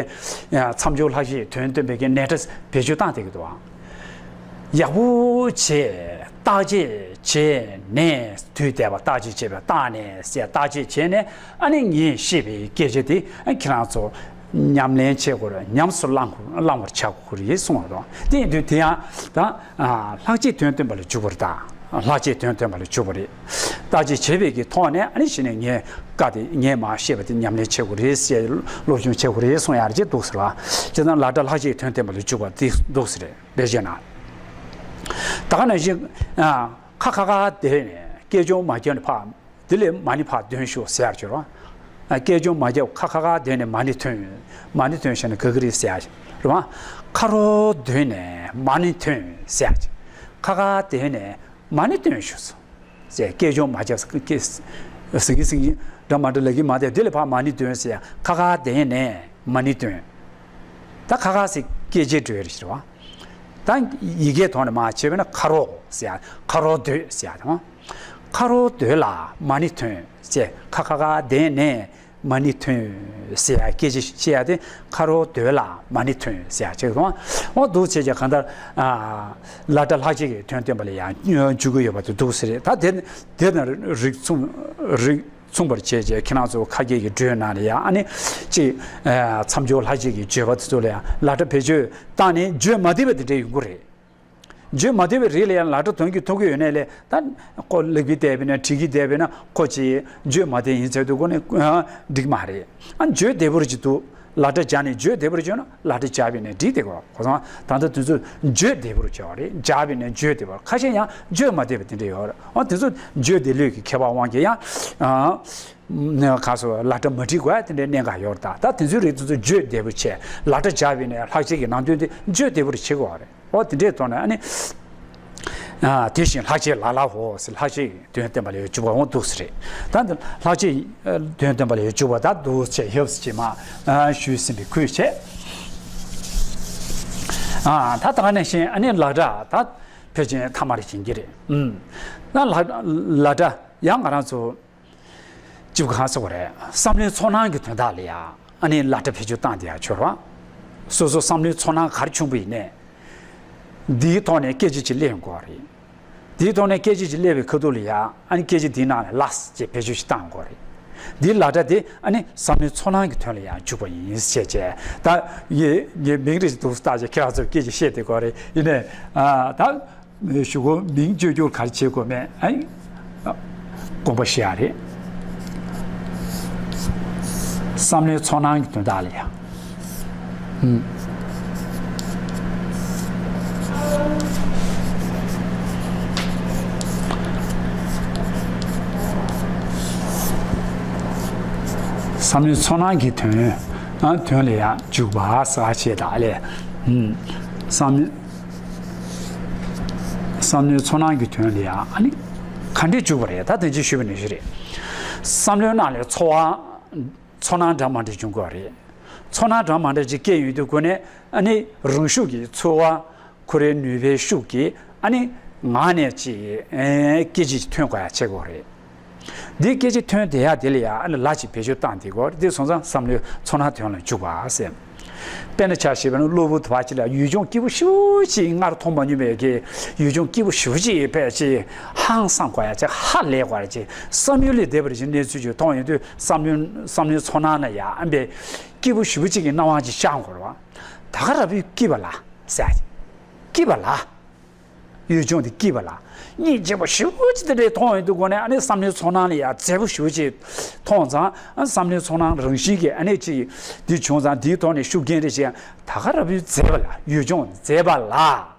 མཚམས་སྦྱོར་ལྷག་བཅས་དོན་སྟོན་པའི་གི་ནས་འདྲ་བེད་སྤྱོད་བཏང་བསྡད་ཀྱི་འདུག་ཨང་། ཡག་པོ་བྱས་བརྟག་དཔྱད་བྱས་ནས་དུས་འདས་པ་བརྟག་དཔྱད་བྱས་པ་བརྟགས་ནས་ཟེར་བརྟག་དཔྱད་བྱས་ནས་ཨ་ནི་ངས་བཤད་པའི་སྐད་ཆ་དེ་ཨ་ཁྱེད་རང་ཚོ་ཉམས་ལེན་བྱེད་དགོས་རེད། ཉམས་སུ་བླང་དགོས་བླང་བར་བྱ་དགོས་རེད་གསུངས་པ་དང་དེ་ཡིན་དུས་དེ་ཡང་ད། ལྷག་བཅས་དོན་སྟོན་པ་ལ་འཇུག་པ་རེད་ད། ལྷག་བཅས་དོན་སྟོན་པ་ལ་འཇུག་པ་རེད། བརྟག་དཔྱད་བྱས་པའི་གི་ཐོག་ནས་ཨ་ནི་གཞི་ནས་ངས་བཀའ་དེ་ངས་མར་བཤད་པ་དེ་ཉམས་ལེན་བྱེད་དགོས་རེད་ཟེར་སློབ་སྦྱོང་བྱེད་དགོས་རེད་གསུང་ཡག་ཅིག་འདུག་ཟེར་བ། བྱས་ཙང་ལ་སྒྲ་ལྷག་བཅས་དོན་སྟོན་པ་ལ་འཇུག་པ་དེ་འདུག་ཟེར་རེད་དཔེ་བྱས་ན། ད་ག་ནང་བཞིན་ཁ་ཁ་ཁ་བསྡད་ནས་སྐད་ཅོར་མ་བརྒྱབ་ནས་ཕར། དེ་ལས་མ་ཎི་ཕར་འདོན་ཤོག་ཟེར་ཡག་ཅིག་རེད་བ། སྐད་ཅོར་མ་བརྒྱབ་ཁ་ཁ་ཁ་བསྡད་ནས་མ་ཎི་ཐོན། མ་ཎི་ཐོན་བཞག་ན་དགའ་གི་རེད་ཟེར་ཡག་ཅིག་རེད་བ། ཁ་རོག་སྡོད་ནས་མ་ཎི་ཐོན་ཟེར་ཡག་ཅིག་ཁ་ཁ་བསྡད་ནས་མ་ཎི་ཐོན་ཤོག་ཟེར། སྐད་ཅོར་མ་བརྒྱབ་ཟེར་གི་ཟེར་གི་འདྲ་མ་འདྲ་ལབ་གི་མ་བསྡད། དེ་ལས་ཕར་མ་ཎི་འདོན་ཟེར་ཡག་ཁ་ཁ་བསྡད་ནས་མ་ཎི་ཐོན། ད་ཁ་ཁ་ཟེར་སྐད་ཅིག་འགྲོས་རེད་ཟེར་བ། ད་ཡི་གེའི་ཐོག་ནས་མར་བྱས་པས་ན་ཁ་རོག་ཟེར་ཡག་ཁ་རོག་སྡོད་ཟེར་ཡག་དང་། ཁ་རོག་སྡོད་ལ་མ་ཎི་ཐོན་ཟེར། ཁ་ཁ་ཁ་བསྡད་ནས་མ་ཎི་ཐོན་ཟེར་ཡག་སྐད་ཅིག་བཤད་ཡག་དེ་ཁ་རོག་སྡོད་ལ་མ་ཎི་ཐོན་ཟེར་ཡག་ཅིག་དང་། འོ་འདུག་བྱས་ཀྱང་གང་ལྟར་ལ་སྒྲ་ལྷག་བཅས་ཀྱི་དོན་སྟོན་པ་ལ་ཡང་འཇུག་གི་ཡོད་པ་དེ་འདུག་ཟེར་རེད། ད་དེ་དེ་ན་རིགས་མཚུངས་རིགས། མཚུངས་པར་བྱས་རྗེས་ཁྱེད་རང་ཚོ་ཁ་སྐད་ཀྱི་འགྲོས་ནང་ལ་ཡང་ཨ་ནི་ཅིག་མཚམས་སྦྱོར་ལྷག་བཅས་ཀྱི་བརྗོད་པ་དེ་ཚོ་ལ་ཡང་ལ་སྒྲ་བེད་སྤྱོད་བཏང་ནས་བརྗོད་མ་བདེ་བ་དེ་འདྲ་ཡོང་གི་རེད། བརྗོད་མ་བདེ་བའི་རིགས་ལ་ཡང་ལ་སྒྲ་དོན་གྱི་ཐོག་གི་ཡོད་ནའི་ལས་ད་ཁོ་ལེགས་པའི་བསྡད་པས་ན་བྲིས་ཀྱི་བསྡད་པས་ན་ཁོ་ཅིག་བརྗོད་མ་བདེ་ཡིན་ཚོད་དུ་ཁོ་ནི་འགྲིག་མ་རེད། ཨ་བརྗོད་བདེ་པོ་རེ་ཅིག་འདུག་ལ་སྒྲ་སྦྱར་ནས་བརྗོད་བདེ་པོར་བརྗོད་ན་ལ་སྒྲ་སྦྱར་བས་ནས་འགྲིག་བསྡད་དགོས། གོ་སོང་། ད་ལྟ་དུས་ཚོད་བརྗོད་བདེ་པོར་བྱ་བ་རེད། སྦྱར་བས་ནས་བརྗོད་བདེ་པོར། ཁ་ཤས་ཡང་བརྗོད་མ་བདེ་བ་དེ་འདྲ་ཡོད་རེད། འོ་དེ་ཚོ་བརྗོད་བདེ་ལོས་ཀྱི་ཁྱད་པར་དབང་གིས་ཡང་། ཨ། ཁ་སོ་ལ་སྒྲ་མ་འགྲིག་དགོས་དེ་འདྲའི་གནད་འགག་ཡོད་རེད། ད་ད་དེ་ཚོའི་རིགས་དེ་ཚོ་བརྗོད་བདེ་པོ་བྱས། ལ་སྒྲ་སྦྱར་བས་ནས་ལྷག་བཅས་ཀྱི་ནང་དོན་དེ་བརྗོད་བདེ་པོར་བྱེད་དགོས་རེད། འོ་དེ་འདྲའི་ཐོག་ནས་ཨ་ནི། ཨ། དེ་བཞིན་ལྷག་བཅས་ལ་ལ་འོ་ཟེར། ལྷག་བཅས་དོན་བསྟན་པ་ལ་ཡང་འཇུག་པ་འོ་འདུག་ཟེར་རེད། ད་འདི་ལྷག་བཅས་དོན་བསྟན་པ་ལ་ཡང་འཇུག་པ་ད་འདུག་ཟེར་ཡབ་ཟེར་ཅེས་མ་ཞུས་ཟིན་པའི་ཁུལ་བྱས། ཨ། ད་ད་ག་ནང་བཞིན་ཨ་ནི་ལ་སྒྲ་ད་ཕལ་ཆེར་ཐ་མར་ཡིན་གྱི་རེད། ཨུམ། ད་ལ་ལ་སྒྲ་ཡང་ང་རང་ཚོ་ཅིབ་གང་ཟེར་བ་རེད། བསམ་བློའི་ཚོར་སྣང་གི་དོན་དག་ལ་ཡང་ཨ་ནི་ལ་སྒྲ་བེད་སྤྱོད་བཏང་དེ་ཡང་ཆོག་རེད་བ། སོ་སོ་བསམ་བློའི་ཚོར་སྣང་ག་རེ་བྱུང་བ་ཡིན་ནའི། འདིའི་ཐོག་ནས་སྐད་ཆ་ཅིག་སླེབས་ཡོང་གི་རེད། འདིའི་ཐོག་ནས་སྐད་ཆ་ཅིག་སླེབས་པའི་ཁ་ཐུག་ལ་ཡང་ཨ་ནི་སྐད་ཆ་འདིའི་ནང་ལ་ལ་ཞེས་བེད་སྤྱོད་ཅིག་བཏང་དགོས་རེད། འདིའི་ལ་སྒྲ་དེ་ཨ་ནི་བསམ་བློའི་ཚོར་སྣང་གི་དོན་ལ་ཡང་འཇུག་པ་ཡིན་ཞེས་བྱས། ད་ཡེ་ངས་མིང་རེ་ཞིག་འདུག་སེ་བཏགས་བྱས་ཁྱེད་རང་ཚོར་སྐད་ཆ་བཤད་བསྡད་དགོས་རེད། ཡིན་ནའི་ཨ་ད་གཞུག་གུ་མིང་བཅོས་བསྒྱུར་ག་རེ་བྱེད་དགོས་མེད་ཨ་ནི་དགོངས་པ་བཞེས་ཡ་རེད། བསམ་བློའི་ཚོར་སྣང་གི་དོན་དག་ལ་ཡང་། ཨུམ། བསམ་བློའི་ཚོར་སྣང་གི་དོན། ཨ། དོན་ལ་ཡང་འཇུག་པ་ཟེར་བ་ཞིག་དང་ལས། ཨུམ། བསམ་བསམ་བློའི་ཚོར་སྣང་གི་དོན་ལ་ཡང་ཨ་ནི་ག་འདྲས་འཇུག་པ་རེད། ད་དེ་ཅི་ཞུས་པ་ནང་བཞིན་རེད། བསམ་བློའི་ནང་ལ་ཚོར་བ། ཚོར་སྣང་འདྲ་མ་འདྲ་འབྱུང་གི་རེད། ཚོར་སྣང་འདྲ་མ་འདྲ་ཅིག་སྐྱེ་ཡོང་དུས་སྒོ་ནས་ཨ་ནི་རང་ཤུགས་ཀྱིས་ཚོར་བ་ཁོ་རའི་ནུས་པའི་ཤུགས་ཀྱིས་ཨ་ནི་ངག་ནས་ཅིག་ཨེ་སྐད་ཆ་ཅིག་ཐོན་དགོས་ཡ་བྱེད་དགོས་རེད། འདི་སྐད་ཆ་ཐོན་བསྡད་ཡ་དེ་ལ་ཡ་ཨ་ནི་ལ་ཅིག་བེད་སྤྱོད་བཏང་བསྡད་དགོས་རེད། འདི་སོང་ཙང་བསམ་བློའི་ཚོར་སྣང་དོན་ལ་འཇུག་པ་ཟེར། དཔེར་ན་ཆ་བཞག་པ་ན་གློ་བུར་དུ་བ་ཅིག་ལ་ཡུལ་ལྗོངས་སྐྱིད་པོ་ཞེ་པོ་ཅིག་སྔར་མཐོང་མ་མྱོང་བའི་གི་ཡུལ་ལྗོངས་སྐྱིད་པོ་ཞེ་པོ་ཅིག་ཕལ་ཆེར་ཧང་སངས་དགོས་ཡ་ཅིག་ཧ་ལས་དགོས་ཡ་ཅིག་བསམ་ཡུལ་ལས་འདས་པར་ཅིག་གནས་ཚུལ་ཅིག་མཐོང་ཡོང་དུས་བསམ་བློའི་བསམ་བློའི་ཚོར་སྣང་ན་ཡ་ཨ་འབའ་སྐྱིད་པོ་ཞེ་པོ་ཅིག་གི་སྣང་བ་ཅིག་ཤར་དགོས་རེད་བ། ད་ག་ར་བུའི་སྐྱིད་པ་ལ་ཟེར་ཡ་ཅིག་སྐྱིད་པ་ལ། ཡུལ་ལྗོངས་དེ་སྐྱིད་པ་ལ། སྙིང་རྗེ་པོ་ཞེ་པོ་ཅིག་དེ་འདྲའི་མཐོང་ཡོང་དུས་སྒོ་ནས་ཨ་ནི་བསམ་བློའི་ཚོར་སྣང་ལ་ཡ་མཛེས་པོ་ཞེ་པོ་ཅིག་མཐོང་ཙང་ཨ་བསམ་བློའི་ཚོར་སྣང་རང་བཞིན་གྱིས་ཨ་ནི་ཅིག་འདི་བྱུང་ཙང་འདིའི་ཐོག་ནས་ཤུགས་རྐྱེན་རེ་བྱས་ད་ག་ར་བུའི་མཛེས་པ་ལ་ཡུལ་ལྗོངས་མཛེས་པ་ལ།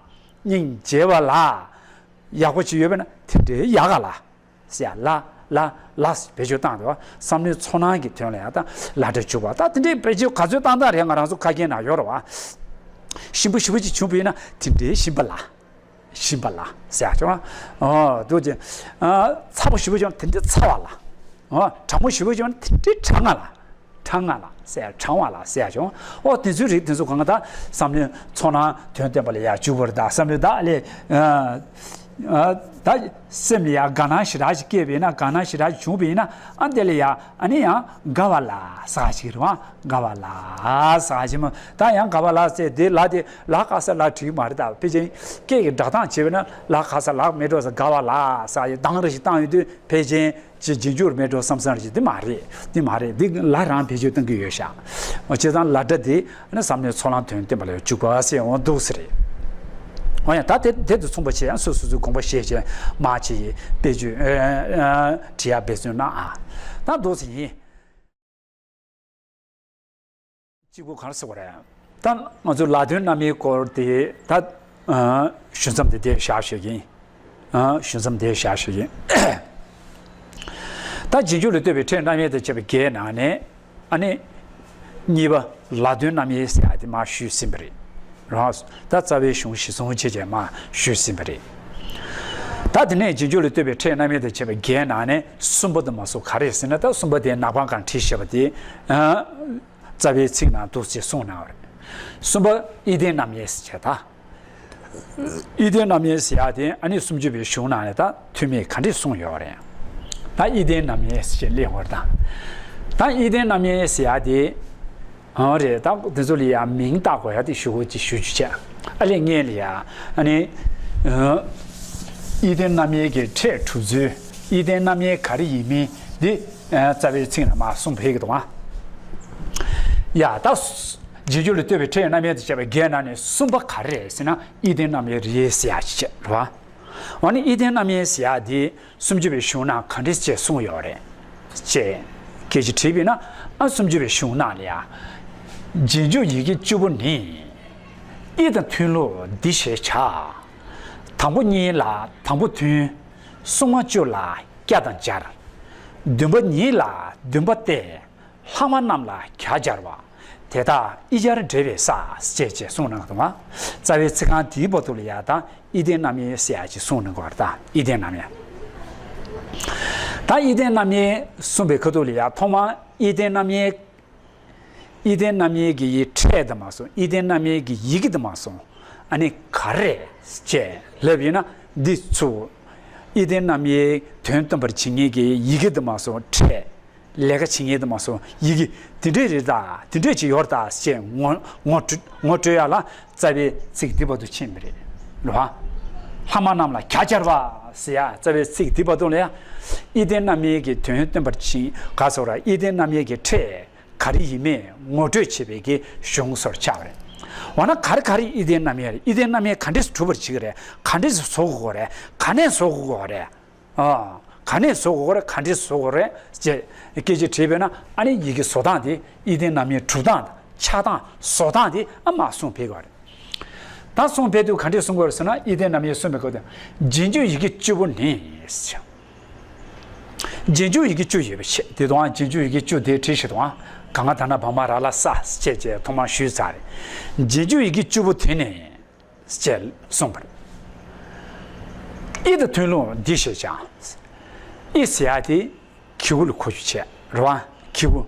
སྙིང་རྗེ་བ་ལ། ཡག་པོ་ཅིག་ཡོད་པས་ན་དེ་འདྲའི་ཡག་ག་ལ། ཟེར་ཡ་ལ་ལ་ལ་བེད་སྤྱོད་བཏང་འདུག་བ། བསམ་བློའི་ཚོར་སྣང་གི་དོན་ལ་ཡང་ད་ལ་སྒྲ་འཇུག་པ་ད་དེ་འདྲའི་བེད་སྤྱོད་ག་ཚོད་བཏང་སྟངས་རེད་ང་རང་ཚོ་ཁ་རྒྱན་ནང་ཡོད་རེད་བ། ཞིམ་པོ་ཞིམ་པོ་ཅིག་བྱུང་བ་ཡིན་ན་དེ་འདྲའི་ཞིམ་པ་ལ། ཞིམ་པ་ལ་ཟེར་ཡ་བྱུང་བ། འོ་འདུག་ཅེ། ཚ་པོ་ཞིམ་པོ་བྱུང་ན་དེ་འདྲའི་ཚ་བ་ལ། འོ་གྲང་མོ་ཞིམ་པོ་བྱུང་ན་དེ་འདྲའི་གྲང་ང་ལ། གྲང་ང་ལ་ཟེར་གྲང་བ་ལ་ཟེར་བྱུང་། ཨོ་དེ་ཚོའི་རིགས་དེ་ཚོ་གང་ག་ད་བསམ་བློའི་ཚོར་སྣང་དོན་བསྟན་པ་ལ་ཡ་འཇུག་པར་གདའ་བསམ་བློའི་བདག་ལས། ད་སེམས་ལ་ཡ་དགའ་སྣང་ཞེ་དྲག་ཅིག་སྐྱེས་པས་ན་དགའ་སྣང་ཞེ་དྲག་ཅིག་བྱུང་བས་ན་ཨ་དེ་ལ་ཡ་ཨ་ནི་ཡང་དགའ་བ་ལ་ཟ་ཞིག་རེད་བ། དགའ་བ་ལ་ཟ་ཞིག་མོ་ད་ཡང་དགའ་བ་ལ་ཟེར་དེ་ལ་དེ་ལ་ག་ས་ལ་བྲིས་མ་རེད་ད་ཕལ་ཆེར་སྐད་ཀྱི་སྒྲ་གདངས་བྱས་པས་ན་ལ་ག་ས་ལ་མེད་འགྲོ་ས་དགའ་བ་ལ་ཟ་ཞིག་གདངས་རེ་ཞིག་བཏང་ཡོད་དུས་ཕལ་ཆེར། ཅེས་རྗེས་འཇུག་རེད་མེད་འགྲོ་བསམ་བསམ་རེད་ཅེས་འདི་མ་རེད། འདི་མ་རེད། འདི་ལ་རང་བེད་སྤྱོད་གཏོང་གི་ཡོད་ཤག་བྱས་ཙང་ལ་སྒྲ་འདི་ནི་བསམ་བློའི་ཚོར་སྣང་དོན་བསྟན་པ་ལ་འཇུག་པ་ཟེར་འོང་འདུག་ཟེར་རེད། འོ་ཡང་ད་དེ་དེ་དང་མཚུངས་པ་བྱས་ཡང་སོ་སོ་སོའི་དགོངས་པ་བཞེས་བྱས་མ་ཅེས་དཔེ་བརྗོད་བྲི་ཡ་འབད་བརྩོན་གནང་ཨ། ད་འདུག་ཟེར་ཡིན། གཅིག་པུ་ག་རེ་ཟེར་བ་རེད། ད་ང་ཚོ་ལ་དོན་རྣམ་དབྱེའི་སྐོར་དེ་ད་ཞུ་མཚམས་དེ་དེ་བཞག་ཞུ་གི་ཡིན། ཞུ་མཚམས་དེ་བཞག་ཞུ་གི་ཡིན། ད་རྗེས་འཇུག་ལ་ལྟོས་པའི་ཕྲད་རྣམ་དབྱེ་དང་བཅས་པ་བརྒྱད་ནང་ནས་ཨ་ནི་གཉིས་པ་ལ་དོན་རྣམ་དབྱེ་ཟེར་ཡ་དེ་མར་ཞུས་ཟིན་པ་རེད། རང་ད་རྩ་བའི་གཞུང་གཞི་བཟུང་བྱས་རྗེས་མར་ཞུས་ཟིན་པ་རེད། ད་དེ་ནས་རྗེས་འཇུག་ལ་ལྟོས་པའི་ཕྲད་རྣམ་དབྱེ་དང་བཅས་པ་བརྒྱད་ནང་ནས་གསུམ་པ་དེ་མ་གཏོགས་ག་རེ་ཟེར་ན་ད་གསུམ་པ་དེ་ནག་པང་སྒང་བྲིས་བཞག་པ་དེ། རྩ་བའི་ཚིག་ནང་འདུག་ཅེས་གསུངས་གནང་བ་རེད། གསུམ་པ་ཨི་ལྡན་རྣམ་དབྱེ་ཟེར་བྱས་ད། ཨི་ལྡན་རྣམ་དབྱེ་ཟེར་ཡ་དེ་ཨ་ནི་སུམ་ཅུ་པའི་གཞུང་ནང་ནས་ད་ཐུན་མིན་ག་འདྲས་གསུངས་ཡོད་རེད། ད་ཨི་ལྡན་རྣམ་དབྱེ་ཟེར་བྱས་གླེང་བར་ད། ད་ཨི་ལྡན་རྣམ་དབྱེ་ཟེར་ཡ་དེ། ཨང་རེད་ད་དེ་ཚོ་ལ་ཡ་མིང་བཏགས་དགོས་ཡ་དེ་ཞུ་དགོས་ཅིག་ཞུ་རྒྱུ་བྱས། ཨ་ལས་ངས་ལ་ཡ་ཨ་ནི། ཨི་ལྡན་རྣམ་དབྱེ་གི་ཕྲད་གྲུབ་ཚུལ། ཨི་ལྡན་རྣམ་དབྱེ་ག་རེ་ཡིན་མིན་འདི། རྩ་བའི་ཚིག་ནང་མར་གསུངས་ཕེབས་ཀྱི་འདུག་ཨ། ཡ་ད། རྗེས་འཇུག་ལ་ལྟོས་པའི་ཕྲད་རྣམ་དབྱེ་དང་བཅས་པ་བརྒྱད་ནང་ནས་གསུམ་པ་ག་རེ་རེད་ཟེར་ན་ཨི་ལྡན་རྣམ་དབྱེ་རེད་ཟེར་ཡ་ཅིག་བྱས་རེད་བ། འོ་ན་ཨི་ལྡན་རྣམ་དབྱེ་ཟེར་ཡ་དེ་སུམ་ཅུ་པའི་གཞུང་ནང་ག་འདྲས་ཅིག་གསུངས་ཡོད་རེད། ཅེས་སྐད་ཆ་དྲིས་པས་ན་ཨ་སུམ་ཅུ་པའི་གཞུང་ནང་ལ་ཡ། རྗེས་འཇུག་ཡི་གེ་བཅུ་པོ་ནི། ཨི་དང་མཐུན་ལུགས་འདི་ཞེས་བྱ། དང་པོ་གཉིས་ལ་དང་པོ་མཐུན། སྲུང་མ་བཅུ་ལ་སྐྱ་དང་སྦྱར། བདུན་པ་ཉིད་ལ་བདུན་པ་སྟེ། ལྷག་མ་རྣམས་ལ་གྱ་སྦྱར་བ། དེ་དག་ཨི་སྦྱར་འགྲེལ་པའི་ས། ཞེས་བྱས་གསུངས་གནང་འདུག་པ། རྩ་བའི་ཚིག་རྐང་འདིའི་བར་དུ་ལ་ཡ་ད་ཨི་ལྡན་རྣམ་དབྱེ་ཟེར་ཡ་ཅིག་གསུངས་གནང་གི་ཡོད་རེད། ད་ཨི་ལྡན་རྣམ་དབྱེ། ད་ཨི་ལྡན་རྣམ་དབྱེ་གསུངས་པའི་ཁ་ཐུག་ལ་ཡ་ཐོག་མར་ཨི་ལྡན་རྣམ་དབྱེ། ཨི་ལྡན་རྣམ་དབྱེ་གི་ཕྲད་དུ་མ་སོང་། ཨི་ལྡན་རྣམ་དབྱེ་གི་ཡི་གེ་དུ་མ་སོང་། ཨ་ནི་ག་རེ་ཅེས་ལབ་ཡིན་ན་འདི་ཚོ། ཨི་ལྡན་རྣམ་དབྱེའི་དོན་སྟོན་པར་བྱེད་མཁན་གྱི་ཡི་གེ་དུ་མ་སོང་། ཕྲད། ལས་ཀ་བྱེད་མཁན་དུ་མ་སོང་། ཡི་གེ་དེ་འདྲས་རེད་ད། དེ་འདྲས་ཅིག་ཡོད་ད་ཅེས་ངོ་ངོ་སྤྲོད་ངོ་སྤྲོད་ཡ་ལ་རྩ་བའི་ཚིག་འདི་བར་དུ་ཕྱིན་པ་རེད། རེད་བ། ལྷག་མ་རྣམས་ལ་གྱ་སྦྱར་བ་ཟེར་ཡ། རྩ་བའི་ཚིག་འདི་བར་དུ་ལ་ཡ། ཨི་ལྡན་རྣམ་དབྱེ་གི་དོན་སྟོན་པར་བྱེད་ག་སོགས་ར། ཨི་ལྡན་རྣམ་དབྱེ་གི་ཕྲད། ག་རེ་ཡིན་མིན་ངོ་སྤྲོད་བྱེད་པའི་གི་གཞུང་སོགས་ཆགས་པ་རེད། འོ་ན་ག་རེ་ག་རེ་ཨི་ལྡན་རྣམ་དབྱེ་རེད། ཨི་ལྡན་རྣམ་དབྱེ་ག་འདྲས་སུ་གྲུབ་པར་བྱེད་ཀྱི་རེད། ག་འདྲས་སུ་བཟོ་དགོས་རེད། ག་ནས་བཟོ་དགོས་རེད། ཨ། ག་ནས་བཟོ་དགོས་རེད། ག་འདྲས་བཟོ་དགོས་རེད་ཅེས་སྐད་ཆ་དྲིས་པས་ན། ཨ་ནི་ཡི་གེ་བཟོ་སྟངས་དེ། ཨི་ལྡན་རྣམ་དབྱེ་གྲུབ་སྟངས་དང་ཆགས་སྟངས་བཟོ་སྟངས་དེ་ཨ་མ་གསུངས་ཕེབས་ཀྱི་རེད། ད་གསུངས་ཕེབས་དུས་ག་འདྲས་གསུང་དགོས་རེད་ཟེར་ན། ཨི་ལྡན་རྣམ་དབྱེ་གསུངས་པའི་སྐབས་དུ་རྗེས་འཇུག་ཡི་གེ་བཅུ་པོ་ནི། རྗེས་འཇུག་ཡི་གེ་བཅུ་ཡོད་པའི་ཕྱིར། དེ་དུའང་རྗེས་འཇུག་ཡི་གེ་བཅུ་དེ་བྲིས་ཤིག་དང་། ག་ང་ད་ན་བ་མ་ར་ལ་ས་ཅེས་བྱས་ཐོག་མར་ཞུས་ཚར་རེད། རྗེས་འཇུག་ཡི་གེ་བཅུ་པོ་དེ་ནི་ཅེས་གསུངས་པ་རེད། ཨི་དང་མཐུན་ལུགས་འདི་ཞེས་བྱ། ཨི་ཟེར་ཡ་དེ་གི་གུ་ལ་གོ་རྒྱུ་བྱས་རེད་བ། གི་གུ།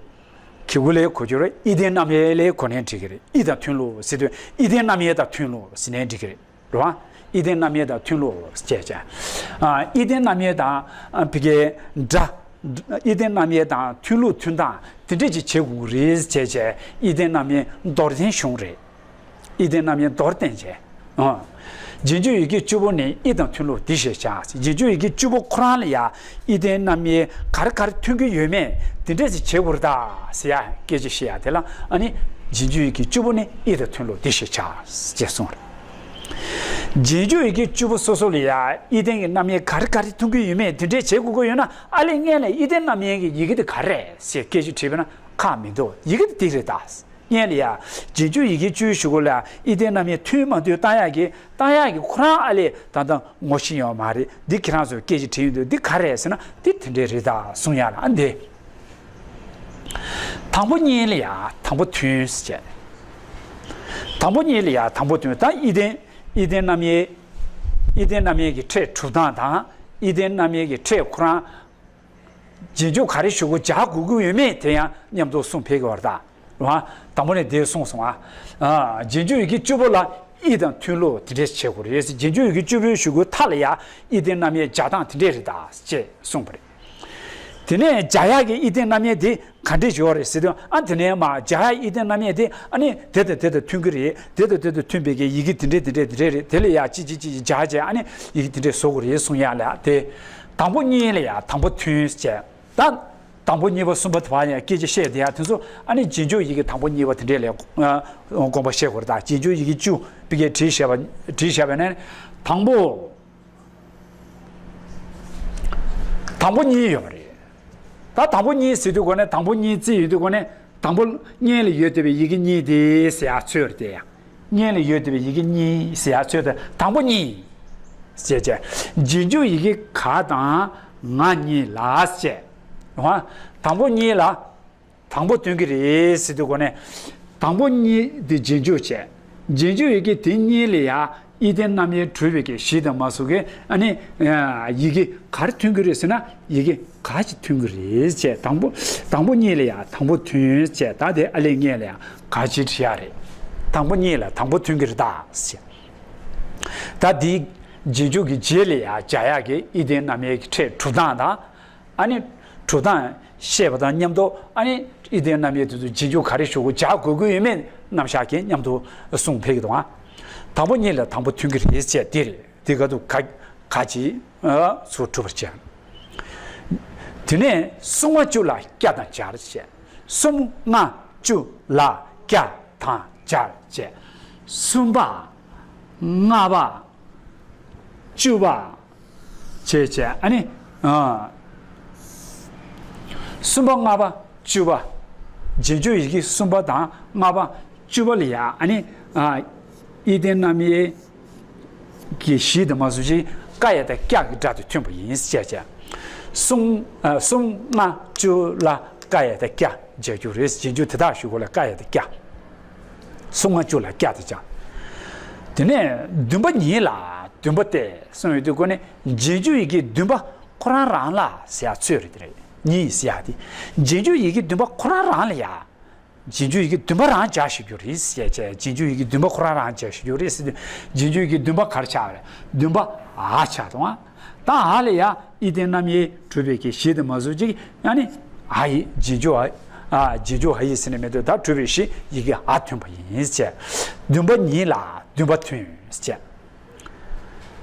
གི་གུ་ལ་གོ་རྒྱུ་རེད། ཨི་ལྡན་རྣམ་དབྱེ་ལ་གོ་ནའི་འགྲིག་གི་རེད། ཨི་དང་མཐུན་ལུགས་ཟེར་དུས་ཨི་ལྡན་རྣམ་དབྱེ་དང་མཐུན་ལུགས་ཟེར་ནའི་འགྲིག་གི་རེད། རེད་བ། ཨི་ལྡན་རྣམ་དབྱེ་དང་མཐུན་ལུགས་ཅེས་བྱ། ཨ། ཨི་ལྡན་རྣམ་དབྱེ་དང་། ཨ། བི་གའི་འདྲ། ཨི་ལྡན་རྣམ་དབྱེ་དང་མཐུན་ལུགས་མཐུན་སྟངས་དེ་འདྲས་ཅིག་བྱེད་དགོས་ཀྱི་རེད་ཅེས་བྱས། ཨི་ལྡན་རྣམ་དབྱེ་མདོར་བསྟན་བྱུང་རེད། ཨི་ལྡན་རྣམ་དབྱེ་མདོར་བསྟན་བྱས། ཨ། རྗེས་འཇུག་ཡི་གེ་བཅུ་པོ་ནི་ཨི་དང་མཐུན་ལུགས་འདི་ཞེས་བྱ། རྗེས་འཇུག་ཡི་གེ་བཅུ་པོ་ཁོ་རང་ལ་ཡ་ཨི་ལྡན་རྣམ་དབྱེ་ག་རེ་ག་རེ་མཐུན་གྱི་ཡོད་མེད་དེ་འདྲས་ཅིག་བྱེད་དགོས་རེད་ད་ཟེར་ཡ་སྐད་ཆ་བཤད་ཡ་དེ་ལ། ཨ་ནི་རྗེས་འཇུག་ཡི་གེ་བཅུ་པོ་ནི་ཨི་དང་མཐུན་ལུགས་འདི་ཞེས་བྱ་ཅེས་གསུངས་རེད། རྗེས་འཇུག་ཡི་གེ་བཅུ་པོ་སོ་སོ་ལ་ཡ་ཨི་ལྡན་གྱི་རྣམ་དབྱེ་ག་རེ་ག་རེ་མཐུན་གྱི་ཡོད་མེད་དེ་འདྲས་བྱེད་དགོས་ཀྱི་ཡོད་ན། ཨ་ལས་སྔོན་ལ་ཨི་ལྡན་རྣམ་དབྱེ་གི་ཡི་གེ་དེ་ག་རེ་རེད་ཟེར་སྐད་ཆ་དྲིས་པ་ན་ཁག་མི་འདུག་ཡི་གེ་དེ་འདི་རེད་ད། སྔོན་ལ་ཡ་རྗེས་འཇུག་ཡི་གེ་བཅུའི་གཞུག་གུ་ལ་ཨི་ལྡན་རྣམ་དབྱེ་མཐུན་མ་མཐུན་བཏང་ཡག་གི་བཏང་ཡག་གི་ཁོ་རང་ཨ་ལས་ད་ལྟ་ངོ་ཤེས་ཡོད་མ་རེད། འདི་ཁྱེད་རང་ཚོས་སྐད་ཆ་དྲིས་ཡོང་དུས་འདི་ག་རེ་རེད་ཟེར་ན། འདི་དེ་འདྲས་རེད་ད་གསུང་ཡག་ལ། ཨ། འདི། དང་པོ་གཉིས་ལ་ཡ་དང་པོ་མཐུན་ཟེར་བྱས། དང་པོ་གཉིས་ལ་ཡ་དང་པོ་མཐུན། ད་ཨི་ལྡན་ཨི་ལྡན་རྣམ་དབྱེ། ཨི་ལྡན་རྣམ་དབྱེ་གི་ཕྲད་གྲུབ་སྟངས་དང་། ཨི་ལྡན་རྣམ་དབྱེ་གི་ཕྲད་ཁོ་རང་རྗེས་འཇུག་ག་རེ་གཞུག་གུ་སྦྱར་དགོས་ཀྱི་ཡོད་མེད་དེ་ཡང་མཉམ་དུ་གསུངས་ཕེབས་ཀྱི་ཡོད་རེད་ད། རེད་བ། དང་པོ་ནས་འདི་གསུངས་སོང་ཨ། ཨ། རྗེས་འཇུག་ཡི་གེ་བཅུ་པོ་ལ་ཨི་དང་མཐུན་ལུགས་དེ་འདྲས་བྱེད་དགོས་རེད། རྗེས་འཇུག་ཡི་གེ་བཅུ་པོའི་གཞུག་གུའི་མཐའ་ལ་ཡ་ཨི་ལྡན་རྣམ་དབྱེ་སྦྱར་སྟངས་དེ་འདྲས་རེད་ད་ཅེས་གསུངས་པ་རེད། དེ་ནས་སྦྱར་ཡག་གི་ཨི་ལྡན་རྣམ་དབྱེ་དེ་ག་འདྲས་ཡོད་རེད་ཟེར་དུས། ཨ། དེ་ནས་མར་སྦྱར་ཡག་ཨི་ལྡན་རྣམ་དབྱེ་དེ། ཨ་ནི་དེ་དང་དེ་དང་མཐུན་གྱི་རེད། དེ་དང་དེ་དང་མཐུན་པའི་གི་ཡི་གེ་དེ་འདྲས་དེ་འདྲས་དེ་འདྲས་རེད། དེ་ལ་ཡ་ཅི་ཅི་ཅི་སྦྱར་བྱས། ཨ་ནི་ཡི་གེ་དེ་འདྲས་བཟོ་དགོས་རེད་གསུང་ཡག་ལ་དེ། དང་པོ་གཉིས་ལ་ཡ་དང་པོ་མཐུན་བྱས། ད་དང་པོ་གཉིས་པ་གསུམ་པ་དེ་བར་ཡང་སྐད་ཆ་བཤད་བསྡད་ཡ་དེ་ཚོ། ཨ་ནི་རྗེས་འཇུག་ཡི་གེ་དང་པོ་གཉིས་པ་དེ་འདྲས་ལ་དགོངས་པ་བཞེས་དགོས་རེད། ད་རྗེས་འཇུག་ཡི་གེ་བཅུ་པའི་གི་བྲིས་བཞག་པ། བྲིས་བཞག་པ་ནས་དང་པོ། དང་པོ་གཉིས་ཡོད་པ་རེད། ད་དང་པོ་གཉིས་ཟེར་དུས་གོ་ནས། དང་པོ་གཉིས་བརྩི་ཡོང་དུས་གོ་ནས། དང་པོ་སྔོན་ལ་ཡོད་བསྡད་པའི་ཡི་གེ་གཉིས་དེ་ཟེར་ཡག་ཚོད་རེད་དེ། སྔོན་ལ་ཡོད་བསྡད་པའི་ཡི་གེ་གཉིས་ཟེར་ཡག་ཚོད་དེ། དང་པོ་གཉིས་ཟེར་བྱས། རྗེས་འཇུག་ཡི་གེ་ག་དང་ང་གཉིས་ལ་ཟེར་བྱས། དང་པོ་གཉིས་ལ་དང་པོ་སྟོན་གྱི་རེད་ཟེར་དུས་གོ་ནས། དང་པོ་གཉིས་དེ་རྗེས་འཇུག་བྱས། རྗེས་འཇུག་ཡི་གེ་དེ་གཉིས་ལ་ཡ་ཨི་ལྡན་རྣམ་དབྱེ་གྲུབ་པའི་གི་གཞི་དང་མ་སོགས་ཀྱི། ཨ་ནི་ཡི་གེ་ག་རེ་མཐུན་གྱི་རེད་ཟེར་ན། ཡི་གེ་ག་ཅིག་མཐུན་གྱི་རེད་ཅེས། དང་པོ་དང་པོ་གཉིས་ལ་ཡ་དང་པོ་མཐུན་ཅེས། ད་དེ་ཨ་ལས་སྔོན་ལ་ཡ་ག་ཅིག་བྲིས་ཡག་རེད། དང་པོ་གཉིས་ལ་དང་པོ་མཐུན་གྱི་རེད་ད་ཅེས། ད་དེའི་རྗེས་འཇུག་གི་རྗེས་ལ་ཡ་སྦྱར་ཡག་གི་ཨི་ལྡན་རྣམ་དབྱེ་གི་ཕྲད་གྲུབ་སྟངས་དང་། ཨ་ནི་གྲུབ་སྟངས་བཤད་པ་དང་མཉམ་དུ། ཨ་ནི་ཨི་ལྡན་རྣམ་དབྱེ་དེ་ཚོ་རྗེས་འཇུག་ག་རེ་གཞུག་གུ་སྦྱར་དགོས་ཀྱི་ཡོད་མེད་རྣམ་གཞག་གི་མཉམ་དུ་གསུངས་ཕེབས་ཀྱི་འདུག་ཨ། དང་པོ་གཉིས་ལ་དང་པོ་མཐུན་གྱི་རེད་ཅེས་དེ་རེད། དེ་ག་དུ་ག་ག་ཅིག་ཚུར་གྲུབ་པར་བྱས། དེ་ནས་སྲུང་མ་བཅུ་ལ་སྐྱ་དང་སྦྱར་བྱས། གསུམ་ལྔ་བཅུ་ལ་སྐྱ་དང་སྦྱར་བྱས། གསུམ་པ། ལྔ་པ། བཅུ་པ། བྱས་བྱས། ཨ་ནི། ཨ། གསུམ་པ། ལྔ་པ། བཅུ་པ། རྗེས་འཇུག་ཡི་གེ་གསུམ་པ་དང་ལྔ་པ་བཅུ་པ་ལ་ཡ་ཨ་ནི་ཨི་ལྡན་རྣམ་དབྱེ་གི་གཞི་དེ་མ་བཟོ་ཅིག་ཀ་ཡ་དང་ཀྱ་གི་སྒྲ་དེ་ཐོན་པ་ཡིན་ཟེར་བྱས། གསུམ་ཨ་གསུམ་ལྔ་བཅུ་ལ་ཀ་ཡ་དང་ཀྱ་སྦྱར་རྒྱུ་རེད། རྗེས་འཇུག་དེ་དག་ཞུ་སྐོར་ལ་ཀ་ཡ་དང་ཀྱ། གསུམ་ལྔ་བཅུ་ལ་ཀྱ་དེ་སྦྱར། དེ་ནས་བདུན་པ་ཉིད་ལ་བདུན་པ་སྟེ་གསུངས་ཡོད་དུས་སྒོ་ནས་རྗེས་འཇུག་ཡི་གེ་བདུན་པ་ཁོ་རང་རང་ལ་ཟེར་ཡ་ཚོད་རེད། དེ་རེད། ཉིད་ཟེར་ཡ་དེ་རྗེས་འཇུག་ཡི་གེ་བདུན་པ་ཁོ་རང་རང་ལ་ཡ། རྗེས་འཇུག་ཡི་གེ་བདུན་པ་རང་སྦྱར་ཞིག་རྒྱུ་རེད་ཟེར་བྱས། རྗེས་འཇུག་ཡི་གེ་བདུན་པ་ཁོ་རང་རང་སྦྱར་ཞིག་རྒྱུ་རེད་ཟེར་དུས་རྗེས་འཇུག་ཡི་གེ་བདུན་པ་ག་རེ་ཆགས་རེད། བདུན་པ་འ་ཆགས་འདུག་ཨ། ད་འ་ལ་ཡ་ཨི་ལྡན་རྣམ་དབྱེ་གྲུབ་པའི་གི་གཞི་དེ་མ་བཟོ་ཅིག་ཡང་ནི་འ་ཡི་རྗེས་འཇུག་འ་ཨ་རྗེས་འཇུག་འ་ཡི་ཟེར་ནས་མེད་དུ་ད་གྲུབ་པའི་གཞི་ཡི་གེ་འ་ཐོན་པ་ཡིན་ཟེར་བྱས། བདུན་པ་ཉིད་ལ་བདུན་པ་ཐོན་ཟེར་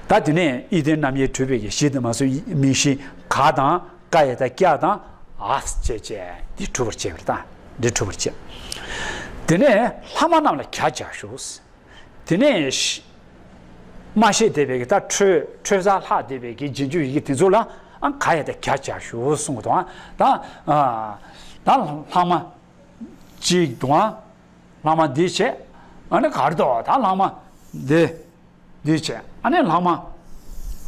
བྱས། ད་དེ་ནས་ཨི་ལྡན་རྣམ་དབྱེ་གྲུབ་པའི་གི་གཞི་དེ་མ་བཟོ་མིང་གཞི་ག་དང་། ཀ་ཡ་དང་ཀྱ་དང་འ་བྱས་བྱས་འདི་གྲུབ་པར་བྱས་པ་རེད། ད་འདི་གྲུབ་པར་བྱས། དེ་ནས་ལྷག་མ་རྣམས་ལ་གྱ་སྦྱར་ཞུ། དེ་ནས་ཤ་མ་ཤེས་བསྡད་པའི་གི་ད་འཕྲོས་འཕྲོས་ས་ལྷག་བསྡད་པའི་གི་རྗེས་འཇུག་ཡི་གེ་དེ་ཚོ་ལ་ཨང་ག་ཡ་དང་གྱ་སྦྱར་ཞུ་གསུངས་པ་དང་། ད་ཨ་ད་ལྷག་མ་གཅིག་དང་ལྷག་མ་འདི་བྱས། ཨ་ནི་ག་རེ་འདུག་ད་ལྷག་མ་འདི། འདི་བྱས། ཨ་ནི་ལྷག་མ་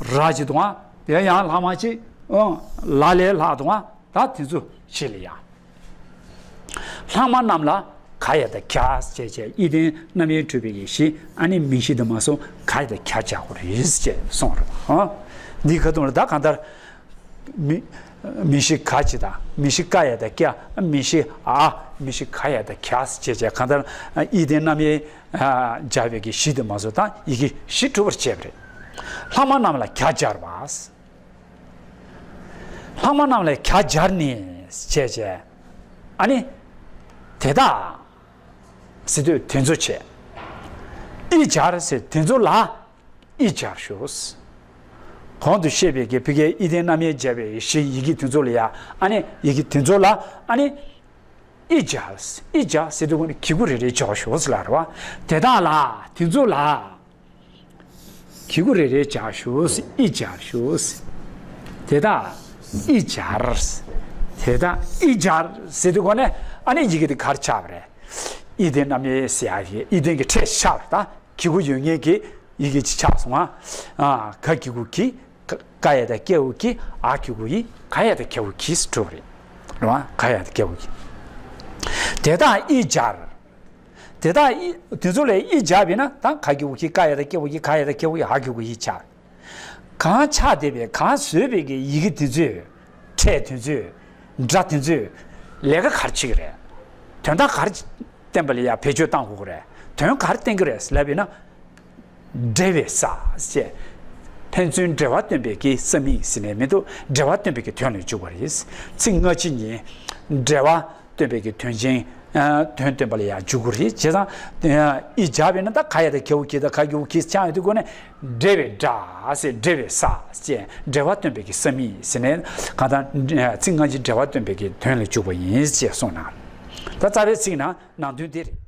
ར་ཅིག་འདུག་ཨ། དེ་ཡང་ལྷག་མ་ཅིག་ཨང་ལ་ལས་ལྷག་འདུག་ཨ། ད་དེ་ཚོ་ཆེ་ལ་ཡ། ལྷག་མ་རྣམས་ལ་ག་ཡ་དང་གྱ་བྱས་བྱས་ཨི་ལྡན་རྣམ་དབྱེ་གྲུབ་པའི་གི་གཞི་ཨ་ནི་མིང་གཞི་དུ་མ་སོང་ག་ཡ་དང་གྱ་སྦྱར་དགོས་རེད་ཅེས་གསུངས་རེད། ཨ་འདི་ག་དུང་རེད། ད་གང་ལྟར། མི་མིང་གཞི་ག་ཅིག་དང་མིང་གཞི་ཀ་ཡ་དང་ཀྱ། མིང་གཞི་འ། མིང་གཞི་ག་ཡ་དང་གྱ་ཟེར་བྱས་བྱས་གང་ལྟར་ཨི་ལྡན་རྣམ་དབྱེ་སྦྱར་བའི་གི་གཞི་དེ་མ་བཟོ་དང་ཡི་གེ་བཞི་གྲུབ་པར་བྱས་པ་རེད། ལྷག་མ་རྣམས་ལ་གྱ་སྦྱར་བ། ལྷག་མ་རྣམས་ལ་གྱ་སྦྱར་ནས་བྱས་བྱས། ཨ་ནི་དེ་དག་ཟེར་དུས་དེ་ཚོ་བྱས། ཨི་སྦྱར་ཟེར་དེ་ཚོ་ལ། ཨི་སྦྱར་ཞུ། གོང་དུ་བཤད་པའི་གི་ཕ་གིའི་ཨི་ལྡན་རྣམ་དབྱེ་སྦྱར་བའི་གཞི་ཡི་གེ་དེ་ཚོ་ལ་ཡ་ཨ་ནི་ཡི་གེ་དེ་ཚོ་ལ་ཨ་ནི་ཨི་སྦྱར། ཨི་སྦྱར་ཟེར་དུས་ཀུན་ནས་གི་གུ་རེ་རེ་སྦྱར་ཞུ་ཟེར་ལ་རེད་བ། དེ་དག་ལ་དེ་ཚོ་ལ་གི་གུ་རེ་རེ་སྦྱར་ཞུ། ཨི་སྦྱར་ཞུ། དེ་དག་ཨི་སྦྱར། དེ་དག་ཨི་སྦྱར་ཟེར་དུས་ཀུན་ནས་ཨ་ནི་ཡི་གེ་དེ་ག་རེ་ཆགས་པ་རེད། ཨི་ལྡན་རྣམ་དབྱེ་ཟེར་ཡ་ཡི་ཨི་ལྡན་གྱི་ཕྲད་ཆགས་པ་རེད་ད། གི་གུ་ཡོད་མཁན་གྱི་ཡི་གེ་ཅིག་ཆགས་སོང་ང་། ཨ་ག་གི་གུ་གི། ཀ་ཡ་དང་ཀྱ་གི་གུ་གི། འ་གི་གུ་འི། ག་ཡ་དང་གྱ་གི་གུ་གི་ཟེར་གྲུབ་པ་རེད། རེད་བ། ག་ཡ་དང་གྱ་གི་གུ་གི། དེ་དག་ཨི་སྦྱར། དེ་དག་ཨི་དེ་ཚོ་ལ་ཨི་སྦྱར་བས་ན་ད་ག་གི་གུ་གི། ཀ་ཡ་དང་ཀྱ་གི་གུ་གི། ག་ཡ་དང་གྱ་གི་གུ་གི། འ་གི་གུ་འི་ཆགས། གང་ཆགས་བསྡད་པའི་གང་བཟོས་པའི་གི་ཡི་གེ་དེ་ཚོས། ཕྲད་དེ་ཚོས། སྒྲ་དེ་ཚོས། ལས་ཀ་ག་རེ་བྱེད་ཀྱི་རེད། དོན་དག་ག་རེ་བསྟན་པ་ལ་ཡ་བེད་སྤྱོད་བཏང་དགོས་ཀྱི་རེད། དོན་ག་རེ་བསྟན་གྱི་རེད་ལབ་པས་ན། འབྲེལ་བའི་ས་ཞེས། ཕན་ཚུན་འབྲེལ་བ་སྟོན་པའི་གི་ས་མིང་ཟེར་ནས་མི་འདུག་འབྲེལ་བ་སྟོན་པའི་གི་དོན་ལ་འཇུག་པ་རེད། ཚིག་སྔ་ཕྱི་གཉིས། འབྲེལ་བ་སྟོན་པའི་གི་དོན་ཅན། ཨ་དོན་སྟོན་པ་ལ་ཡང་འཇུག་གི་རེད། བྱས་ཙང་། ཨ་ཨི་སྦྱར་བས་ན་ད་ག་ཡ་དང་གྱ་གི་གུ་གི་དང་ག་གི་གུ་གི་ཆགས་ཡོད་དུས་ཀུན་ནས། འབྲེལ་བའི་སྒྲ་ཟེར། འབྲེལ་བའི་ས་ཞེས་འབྲེལ་བ་སྟོན་པའི་གི་ས་མིང་ཟེར་ནས་གང་ལྟར་ཚིག་སྔ་ཕྱི་འབྲེལ་བ་སྟོན་པའི་གི་དོན་ལ་འཇུག་པ་ཡིན་ཞེས་གསུངས་གནང་། ད་རྩ་བའི་ཚིག་ནང་ནང་དོན་དེ་རེད།